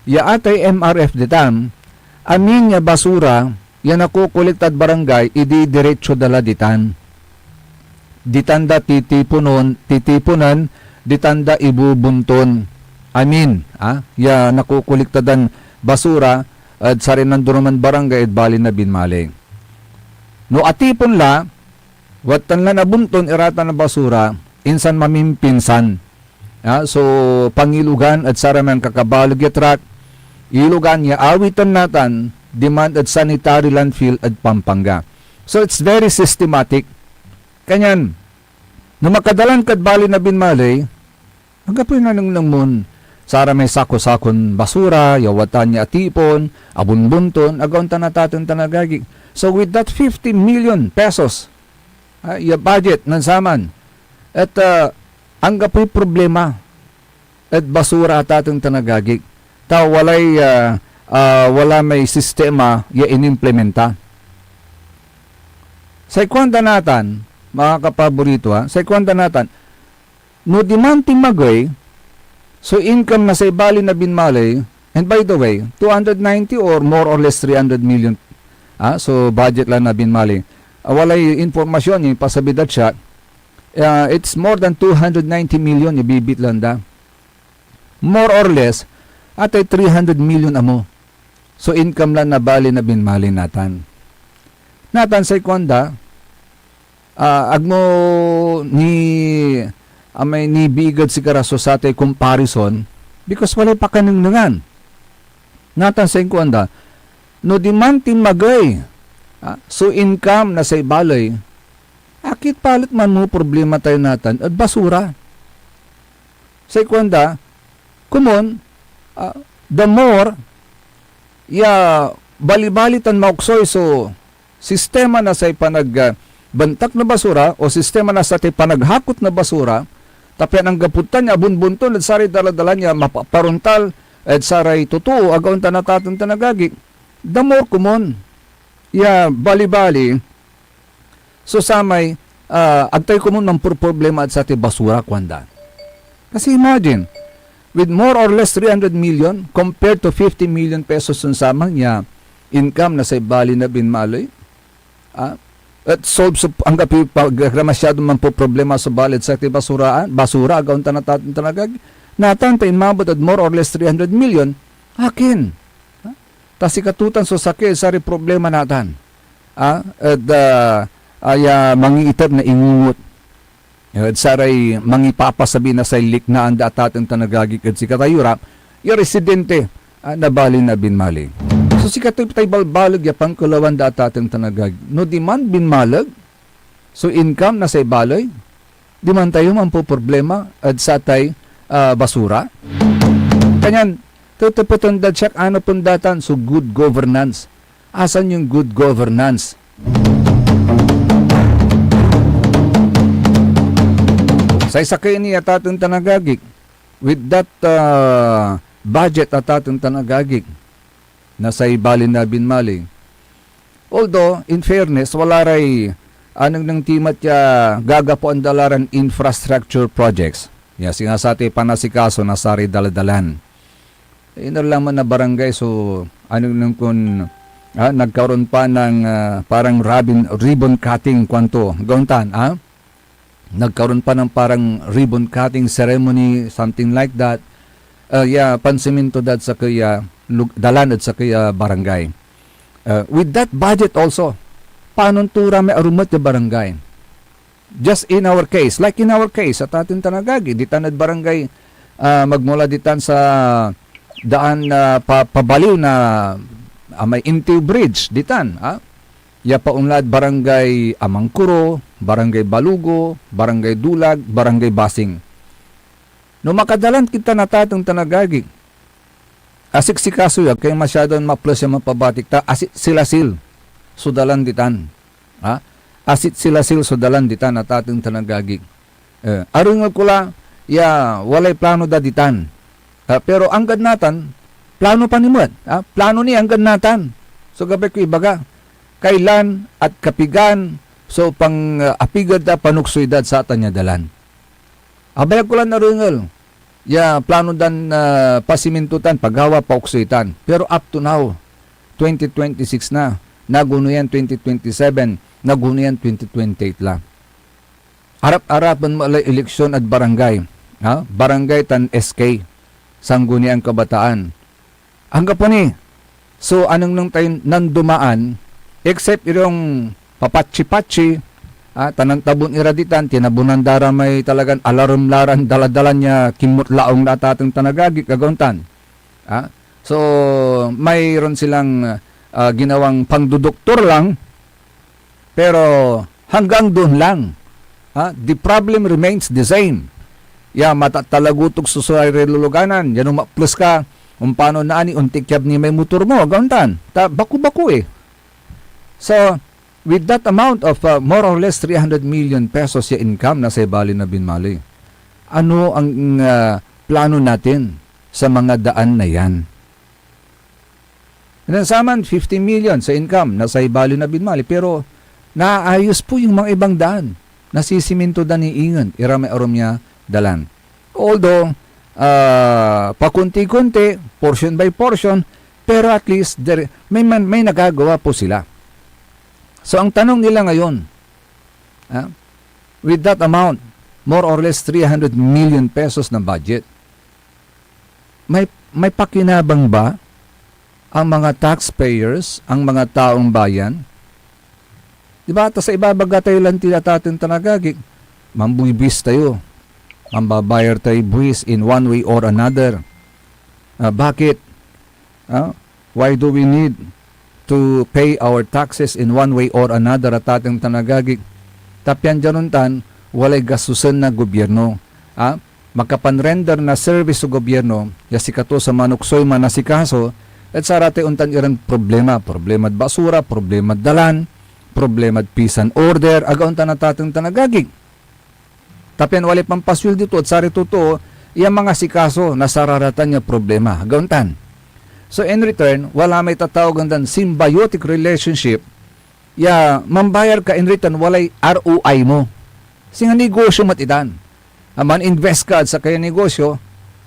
Ya atay M R F ditan, amin ya basura ya nakokolektad barangay, ididiretso da la ditan. Ditan da titiponon, titiponen, ditan da ibubunton. Amin, ah, ya nakokolektadan basura ed saray nandoroman barangay ed bali na Binmaley. No atipon la, wadtan lan abunton iratan a basura, insan mamimpinsan, ah, so pangilogan ed saramay ankakabaleg ya truck, ilogan ya awiten natan diman ed sanitary landfill ed Pampanga. So, it's very systematic. Kanyan, no makadalan kad bali na Binmaley, anggapoy nanengneng mon saramay sako-sakon basura ya wadtan ya atipon, abunbunton, agaw tan ataten tan agagi. So, with that fifty million pesos, ah, ya budget nen saman, et, ah, anggapoy problema ed basura, ataten tan agagi, ta walay, ah, ah, wala may sistema ya inimplementa. Say kuanda natan, mga kapaborito, ah, say kuanda natan, no diman tinmagey so income na say bali na Binmaley, and by the way, two hundred ninety or more or less three hundred million, ah, so budget la na Binmaley. Ah, walay impormasyon, ipasabi dad siak, ah, it's more than two hundred ninety million ya bibitlan da. More or less, atay three hundred million amo so income la na bali na Binmaley natan. Natan say kuanda, ah, agmo ni, amay nibiig ed sikara so satay comparison because walay pakanengnengan. Natan say kuanda, no diman tinmagey, ah, so income na say baley, akit balet manmoproblema tayo natan ed basura. Say kuanda, komon, Ah, the more ya balibali tan maoksoy so sistema na say panag, ah, bentak na basura o sistema na satay panaghakot na basura, ta pian anggapo tan ya abunbunton ed saray daladalan ya mapaparuntal ed saray totoo, agaon tan atateng tan agagi, the more komon ya balibali so samay, ah, ag tayo komon mamproproblema ed satay basura, kuanda. Kasi imagine, with more or less three hundred million compared to fifty million pesos so saman ya income na say bali na binmaloy, ah, et solve so, anggapoy pag-, masyadong mampoproblema so bali ed satay basuraan, basura, agaon tan atateng tan agagi, natan ta inmabet ed more or less three hundred million, akin. Ha? Ta sikato tan so sakey ed saray problema natan. Ah, ed, ah, aya mangiiter na ingungot ed saray mangipapasabi na say liknaan da atateng tan agagi ed sikatayo ra ya residente, ah, na bali na binmali. So, sikato tay balbaleg ya pankelawan da atateng tan agagi. No diman binmaleg so income na say baley, diman tayo mampoproblema ed satay, ah, basura. Kanyan, tetepeten dad siak, anapen da tan so good governance. Asan yung good governance? Say sakey ni atateng tan agagi, with that, ah, budget atateng tan agagi, na say bali na binmali. Although, in fairness, wala ray anengneng ti met ya gagapoan da la ran infrastructure projects. Ya, singa satay panasikaso na saray daladalan. Iner la man na barangay so anengneng kon, ah, nagkaroon pa ng, ah, parang rabin-, ribbon cutting, kuanto. Gaon tan, ah? Nagkaroon pa ng parang ribbon cutting ceremony, something like that. Ah, ya, pansiminto dad sakey a lug-, dalan ed sakey a barangay. Ah, with that budget also, panon to ra may arumet ya barangay? Just in our case, like in our case, atateng tan agagi, ditan ed barangay, ah, magmula ditan sa daan, ah, pa-, pabaliw na, ah, may Intiw Bridge, ditan, ah. Ya paonlad Barangay Amangkuro, Barangay Balugo, Barangay Dulag, Barangay Basing. No makadalan kita, atateng tan agagi, asiksikaso ya, kay masyadon maples ya mapabatik ta asit silasil so dalan ditan. Ha? Asit silasil so dalan ditan, atateng tan agagi. Eh, arengel ko la ya walay plano da ditan. Ah, pero anggad natan, plano pa ni met. Ah, plano ni anggad natan. So, gabay ko ibaga, kailan at kapigan so pang, ah, apiged da panuksoy dad satan ya dalan. Abay ko lan arengel ya plano dan, ah, pasiminto tan, pagawa, pauksoy tan. Pero up to now, twenty twenty-six na, nagono yan twenty twenty-seven, nagono yan twenty twenty-eight la. Arap-arapen mo lay eleksyon ed barangay, ha? Barangay tan S K, Sangguniang Kabataan. Anggapo ni, so anengneng tayon nandumaan, except irong papatsi-patsi, ah, ta nantabon ira ditan, tinabonan da ra may talagan alarem la ran daladalan ya kinmutlaong na atateng tan agagi, kagaon tan. Ah, so, mayroon silang, ah, ginawang pangdodoktor lang, pero hanggang doon lang. Ha? The problem remains the same. Ya, matatalagutok so saray luluganan. Yan, no maples ka, ompano naani, ontikyab ni may motor mo, agaon tan. Ta, bako-bako eh. So, with that amount of, uh, more or less three hundred million pesos ya income na say bali na binmali, ano ang, uh, plano natin sa mga daan na yan? Nansaman, fifty million sa income na say bali na binmali, pero naayos po yung mga ibang daan. Nasisiminto da ni ingen, ira may arum ya dalan. Although, ah, pakunti-kunti, portion by portion, pero at least there, may man, may nagagawa po sila. So, ang tanong nila ngayon, ah, with that amount, more or less three hundred million pesos na budget, may, may pakinabang ba ang mga taxpayers, ang mga taong bayan? Di ba, ta sa ibabaga tayo lan tinataten tan agagi, mambuibis tayo. Mambabayar tayo buwis in one way or another. Ah, bakit? Ah, why do we need to pay our taxes in one way or another, atateng tan agagi? Ta pian diad ontan, walay gastusen na gobyerno. Ah, makapanrender na service so gobyerno, ya sikato so manuksoy manasikaso ed saratay ontan iran problema, problemad basura, problemad dalan, problemad peace and order, aga ontan a tateng tan agagik. Ta pian walay pampasweldo to ed saray totoo ya mangasikaso na sararatan ya problema, aga ontan. So in return, wala may tatawagan dan symbiotic relationship ya mambayar ka, in return, walay R O I mo. Singa negosyo met itan. A, man-invest ka ed sakey a negosyo,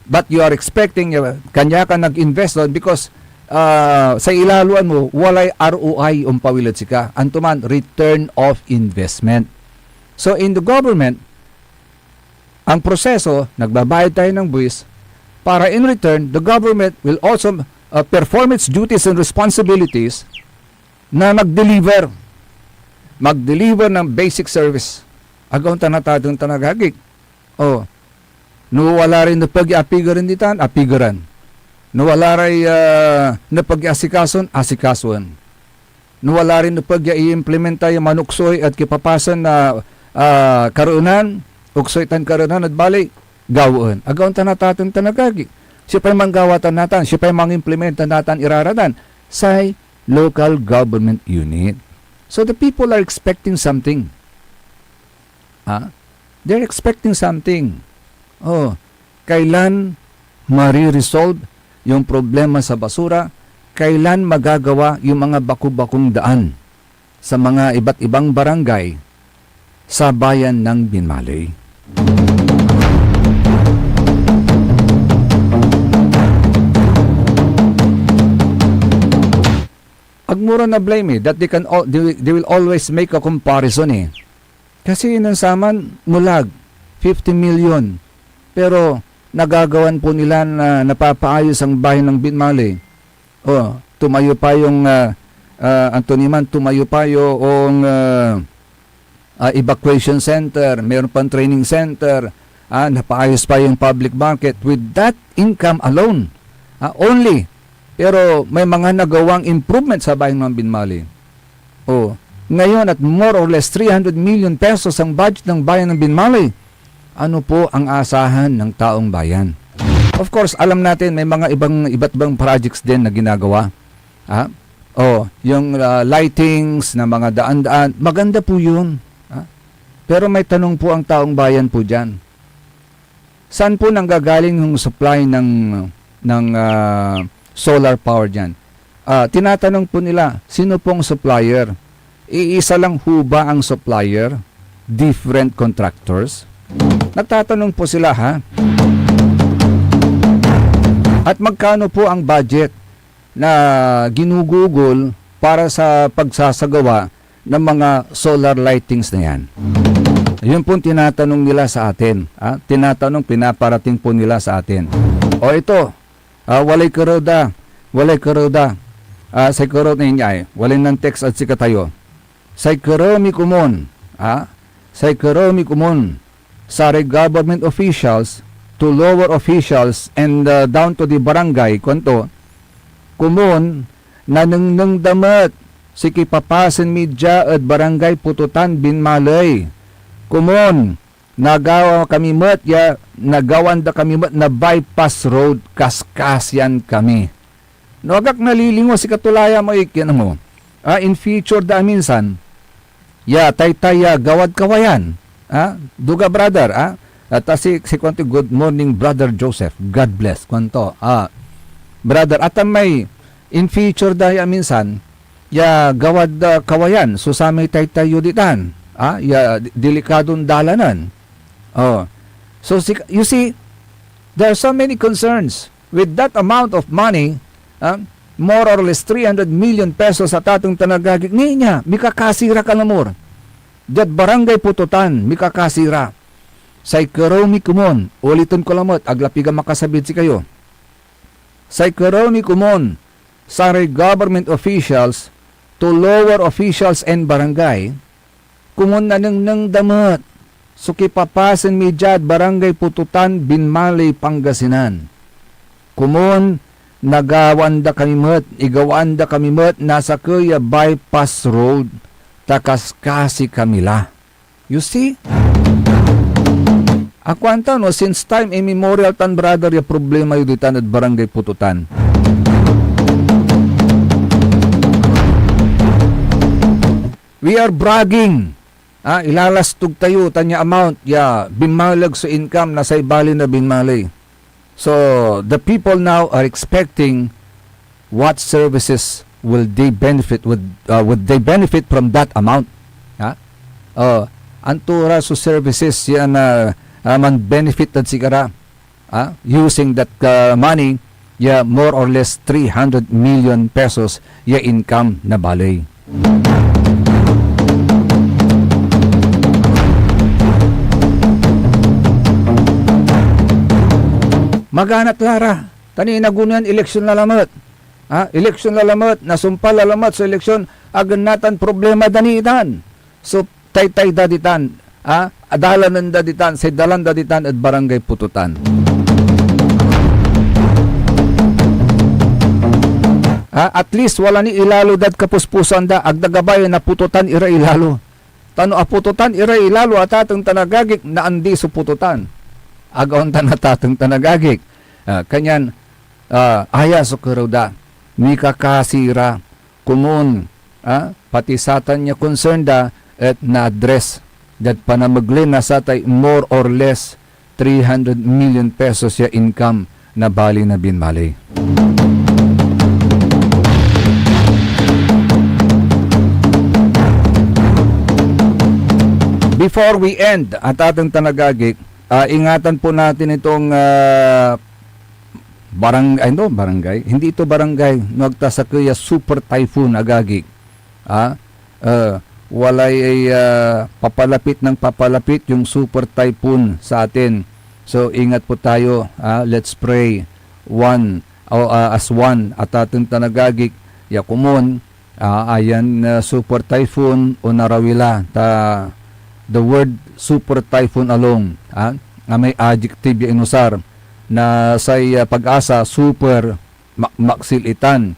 but you are expecting, uh, kanya ka nag-invest doon because, ah, say ilaloan mo, walay R O I ompawil ed sika. Antoman, return of investment. So, in the government, ang proseso, nagbabayad tayo ng buwis, para in return, the government will also, uh, perform its duties and responsibilities na mag-deliver. Mag-deliver ng basic service. Aga ontan a tateng tan agagik. Oh. No wala ray nepeg ya apigeren ditan, apigeren. No wala ray, ah, nepeg ya asikason, asikasoen. No wala ray nepeg ya i-implementa ya manuksoy ed kipapasen na, ah, kareenan, uksoy tan kareenan ed baley, gawaen. Aga ontan a tateng tan agagik. Siopay manggawa tan natan, siopay mangimplementa natan iraradan? Say local government unit. So the people are expecting something. Ha? They're expecting something. Oh, kailan mariresolve yung problema sa basura? Kailan magagawa yung mga baku-bakung daan sa mga iba't ibang barangay sa bayan ng Binmali? Agmura na blame eh, that they can al-, they, they will always make a comparison eh. Kasi nen saman, melag, fifty million. Pero nagagawan po nila na napapaayos ang bayan ng Binmali. Oh, tumayo pa yung, ah, ah, anto ni man, tumayo pa yung, ah, ah, evacuation center, meron pang training center, ah, napaayos pa yung public market with that income alone. Ah, only. Pero may mga nagawang improvement sa bayan ng Binmali. Oh, ngayon at more or less three hundred million pesos ang budget ng bayan ng Binmali. Ano po ang aasahan ng taong bayan? Of course, alam natin may mga ibang, iba't ibang projects din na ginagawa. Ha? Oh, yung, ah, lightings na mga daan-daan, maganda po yun. Ha? Pero may tanong po ang taong bayan po diyan. Saan po nanggagaling yung supply ng, ng, ah, solar power diyan? Ah, tinatanong po nila, sino pong supplier? Iisa lang ho ba ang supplier? Different contractors? Nagtatanong po sila, ha? At magkano po ang budget na ginugugol para sa pagsasagawa ng mga solar lightings na yan? Yun pong tinatanong nila sa atin, ah, tinatanong, pinaparating po nila sa atin. O ito, ah, walay kerew da, walay kerew da, ah, say kerew na inyay, walay nan-text ed sikatayo. Say kerew mi komun, ah, say kerew mi komun, saray government officials, to lower officials, and, uh, down to the barangay, kuanto, komun, nanengneng da met so kipapasen mi dia ed Barangay Pototan, Binmaley. Komun, nagawa kami met ya, nagawan da kami met na bypass road, kaskasian kami. No, agak nalilingo, sikato la ya mo ikin mo. Ah, in future da minsan, ya, taytay ya gawad kawayan. Ah, duga, brother, ah. At, ah, si, si kuanto, "Good morning, Brother Joseph. God bless," kuanto. Ah, brother, atan may in future da ya minsan, ya gawad, ah, kawayan, so samay taytay yo ditan. Ah, ya, di-, delikadon dalanan. Oh. So, si, you see, there are so many concerns. With that amount of money, ah, more or less three hundred million pesos a tateng tan agagik, ni nia, mikakasi ra, kalamor. Diad Barangay Pototan, mikakasi ra. Say kerew mi komun, uliten ko lamet, ag la pigan makasabid sikayo. Say kerew mi komun, saray government officials, to lower officials and barangay, komun nanengneng da met so kipapasen mi diad Barangay Pototan, Binmaley, Pangasinan. Komun, nagawaan da kami met, igawaan da kami met na sakey a bypass road, ta kaskasi kami la. You see? Akuan ta, no, since time immemorial tan, brother, ya problema yo ditan ed Barangay Pututan. We are bragging. Ah, ilalastog tayo tan ya amount ya binmaleg so income na say bali na binmaley. So, the people now are expecting what services will they benefit with, uh, would they benefit from that amount? Ha? Oh, anto ra so services ya na, ah, man-benefit ed sikara? Ah, using that, uh, money, ya more or less three hundred million pesos ya income na baley. Maganat la ra. Tan inaguno yan, eleksyon la lamet. Ha? Eleksyon la lamet, nasumpal la lamet so eleksyon, agen natan problema da ni itan. So, taytay da ditan, ha? Adalanen da ditan, say dalan da ditan ed Barangay Pututan. Ha? At least, wala ni ilalo dad kapuspusan da, ag da gabay na putotan ira ilalo. Ta no aputotan ira ilalo, atateng tan agagik, naandi so putotan. Agawan tan, atateng tan agagik. Ah, kanyan, ah, aya so kerew da. Mikakasi ira. Komun, ah, pati satan ya concern da et na-address diad panamegley na satay more or less three hundred million pesos ya income na bali na binmaley. Before we end, atateng tan agagik, ah, ingatan po natin itong, ah, barang-, ay, no, barangay. Hindi ito barangay, no, agta sakey a super typhoon, agagik. Ah, eh, walay, ah, papalapit ng papalapit yung super typhoon sa atin. So, ingat po tayo, ah, let's pray one, o, ah, as one, atateng tan agagik, ya komun, ah, ayan, ah, super typhoon o narawila, ta the word super typhoon alone, ah, amay adjective ya inusar na say, ah, PAGASA, super, ma-, maksil itan.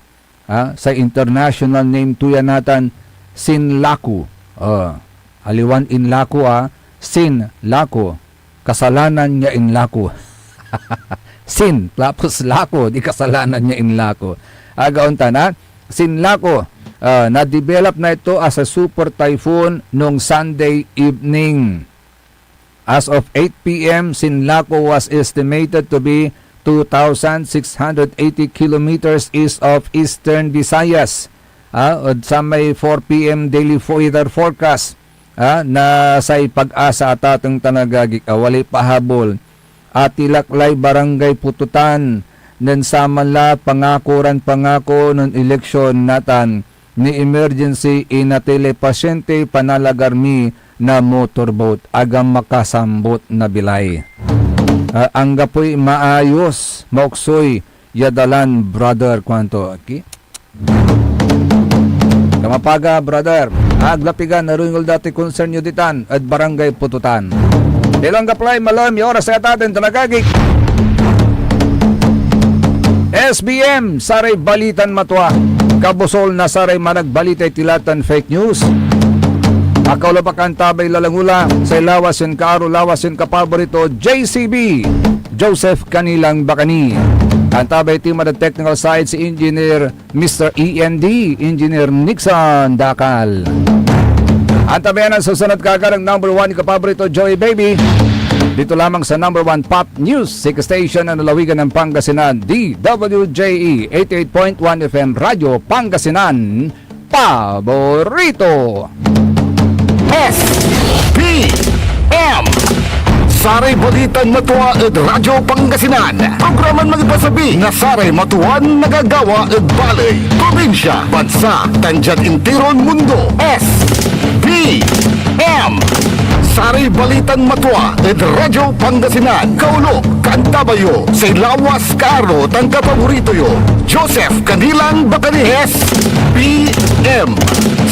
Ah, say international name to ya natan, Sinlaku. Ah, aliwan inlaku, ah, Sinlaku. Kasalanan ya inlaku. Sin, tapos laku, di kasalanan ya inlaku. Agaon ta na, Sinlaku, ah, na-develop na ito as a super typhoon nung Sunday evening. As of eight P M, Sinlaku was estimated to be two thousand six hundred eighty kilometers east of eastern Visayas. Ah, ed samay four P M daily fo-, weather forecast, ah, na say PAGASA, atateng tan agagik, ah, walay pahabol. Atilak lay Barangay Pututan nen saman la pangako ran pangako nen eleksyon natan. Ni emergency, inatey lay pasyente, panalagar mi na motorboat, aga makasambot na bilay. Ah, anggapoy maayos, maoksoy ya dalan, brother, kuanto. Okay? Kamapaga, brother. Aglapigan, narungol dati concern yo ditan ed Barangay Pututan. Dilong gaplay, malem ya oras ya atateng tan agagik. S B M, saray balitan matua. Kabusol na saray managbalitay tila tan fake news. Akaulop ak antabay lalangula, say lawas yon kaaro, lawas yon kapaborito, J C B, Joseph Canilang Bacani. Antabay team at the technical side, si Engineer Mister E N D, Engineer Nixon Dacal. Antabayan ang susunod kakalang number one, kapaborito, Joey Baby. Dito lamang sa number one pop music station ng lalawigan ng Pangasinan, D W J E eighty-eight point one F M Radyo Pangasinan, paborito. S P M. Saray balitan matua ed Radyo Pangasinan. Programan mangipasabi na saray matuan nagagawa ed baley, probinsya, bansa, tan diad intiron mundo. S P M. Saray balitan matua ed Radyo Pangasinan. Kaulo, kaantabay yo, say lawas, kaaro, tan kapaborito yo, Joseph Canilang Bacani. S P M.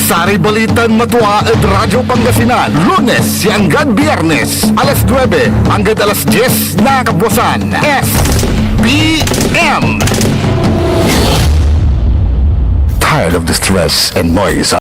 Saray balitan matua ed Radyo Pangasinan, Lunes ya anggad Biyernes, alas nuebe anggad alas dies na kabuasan. S P M. Tired of the stress and noise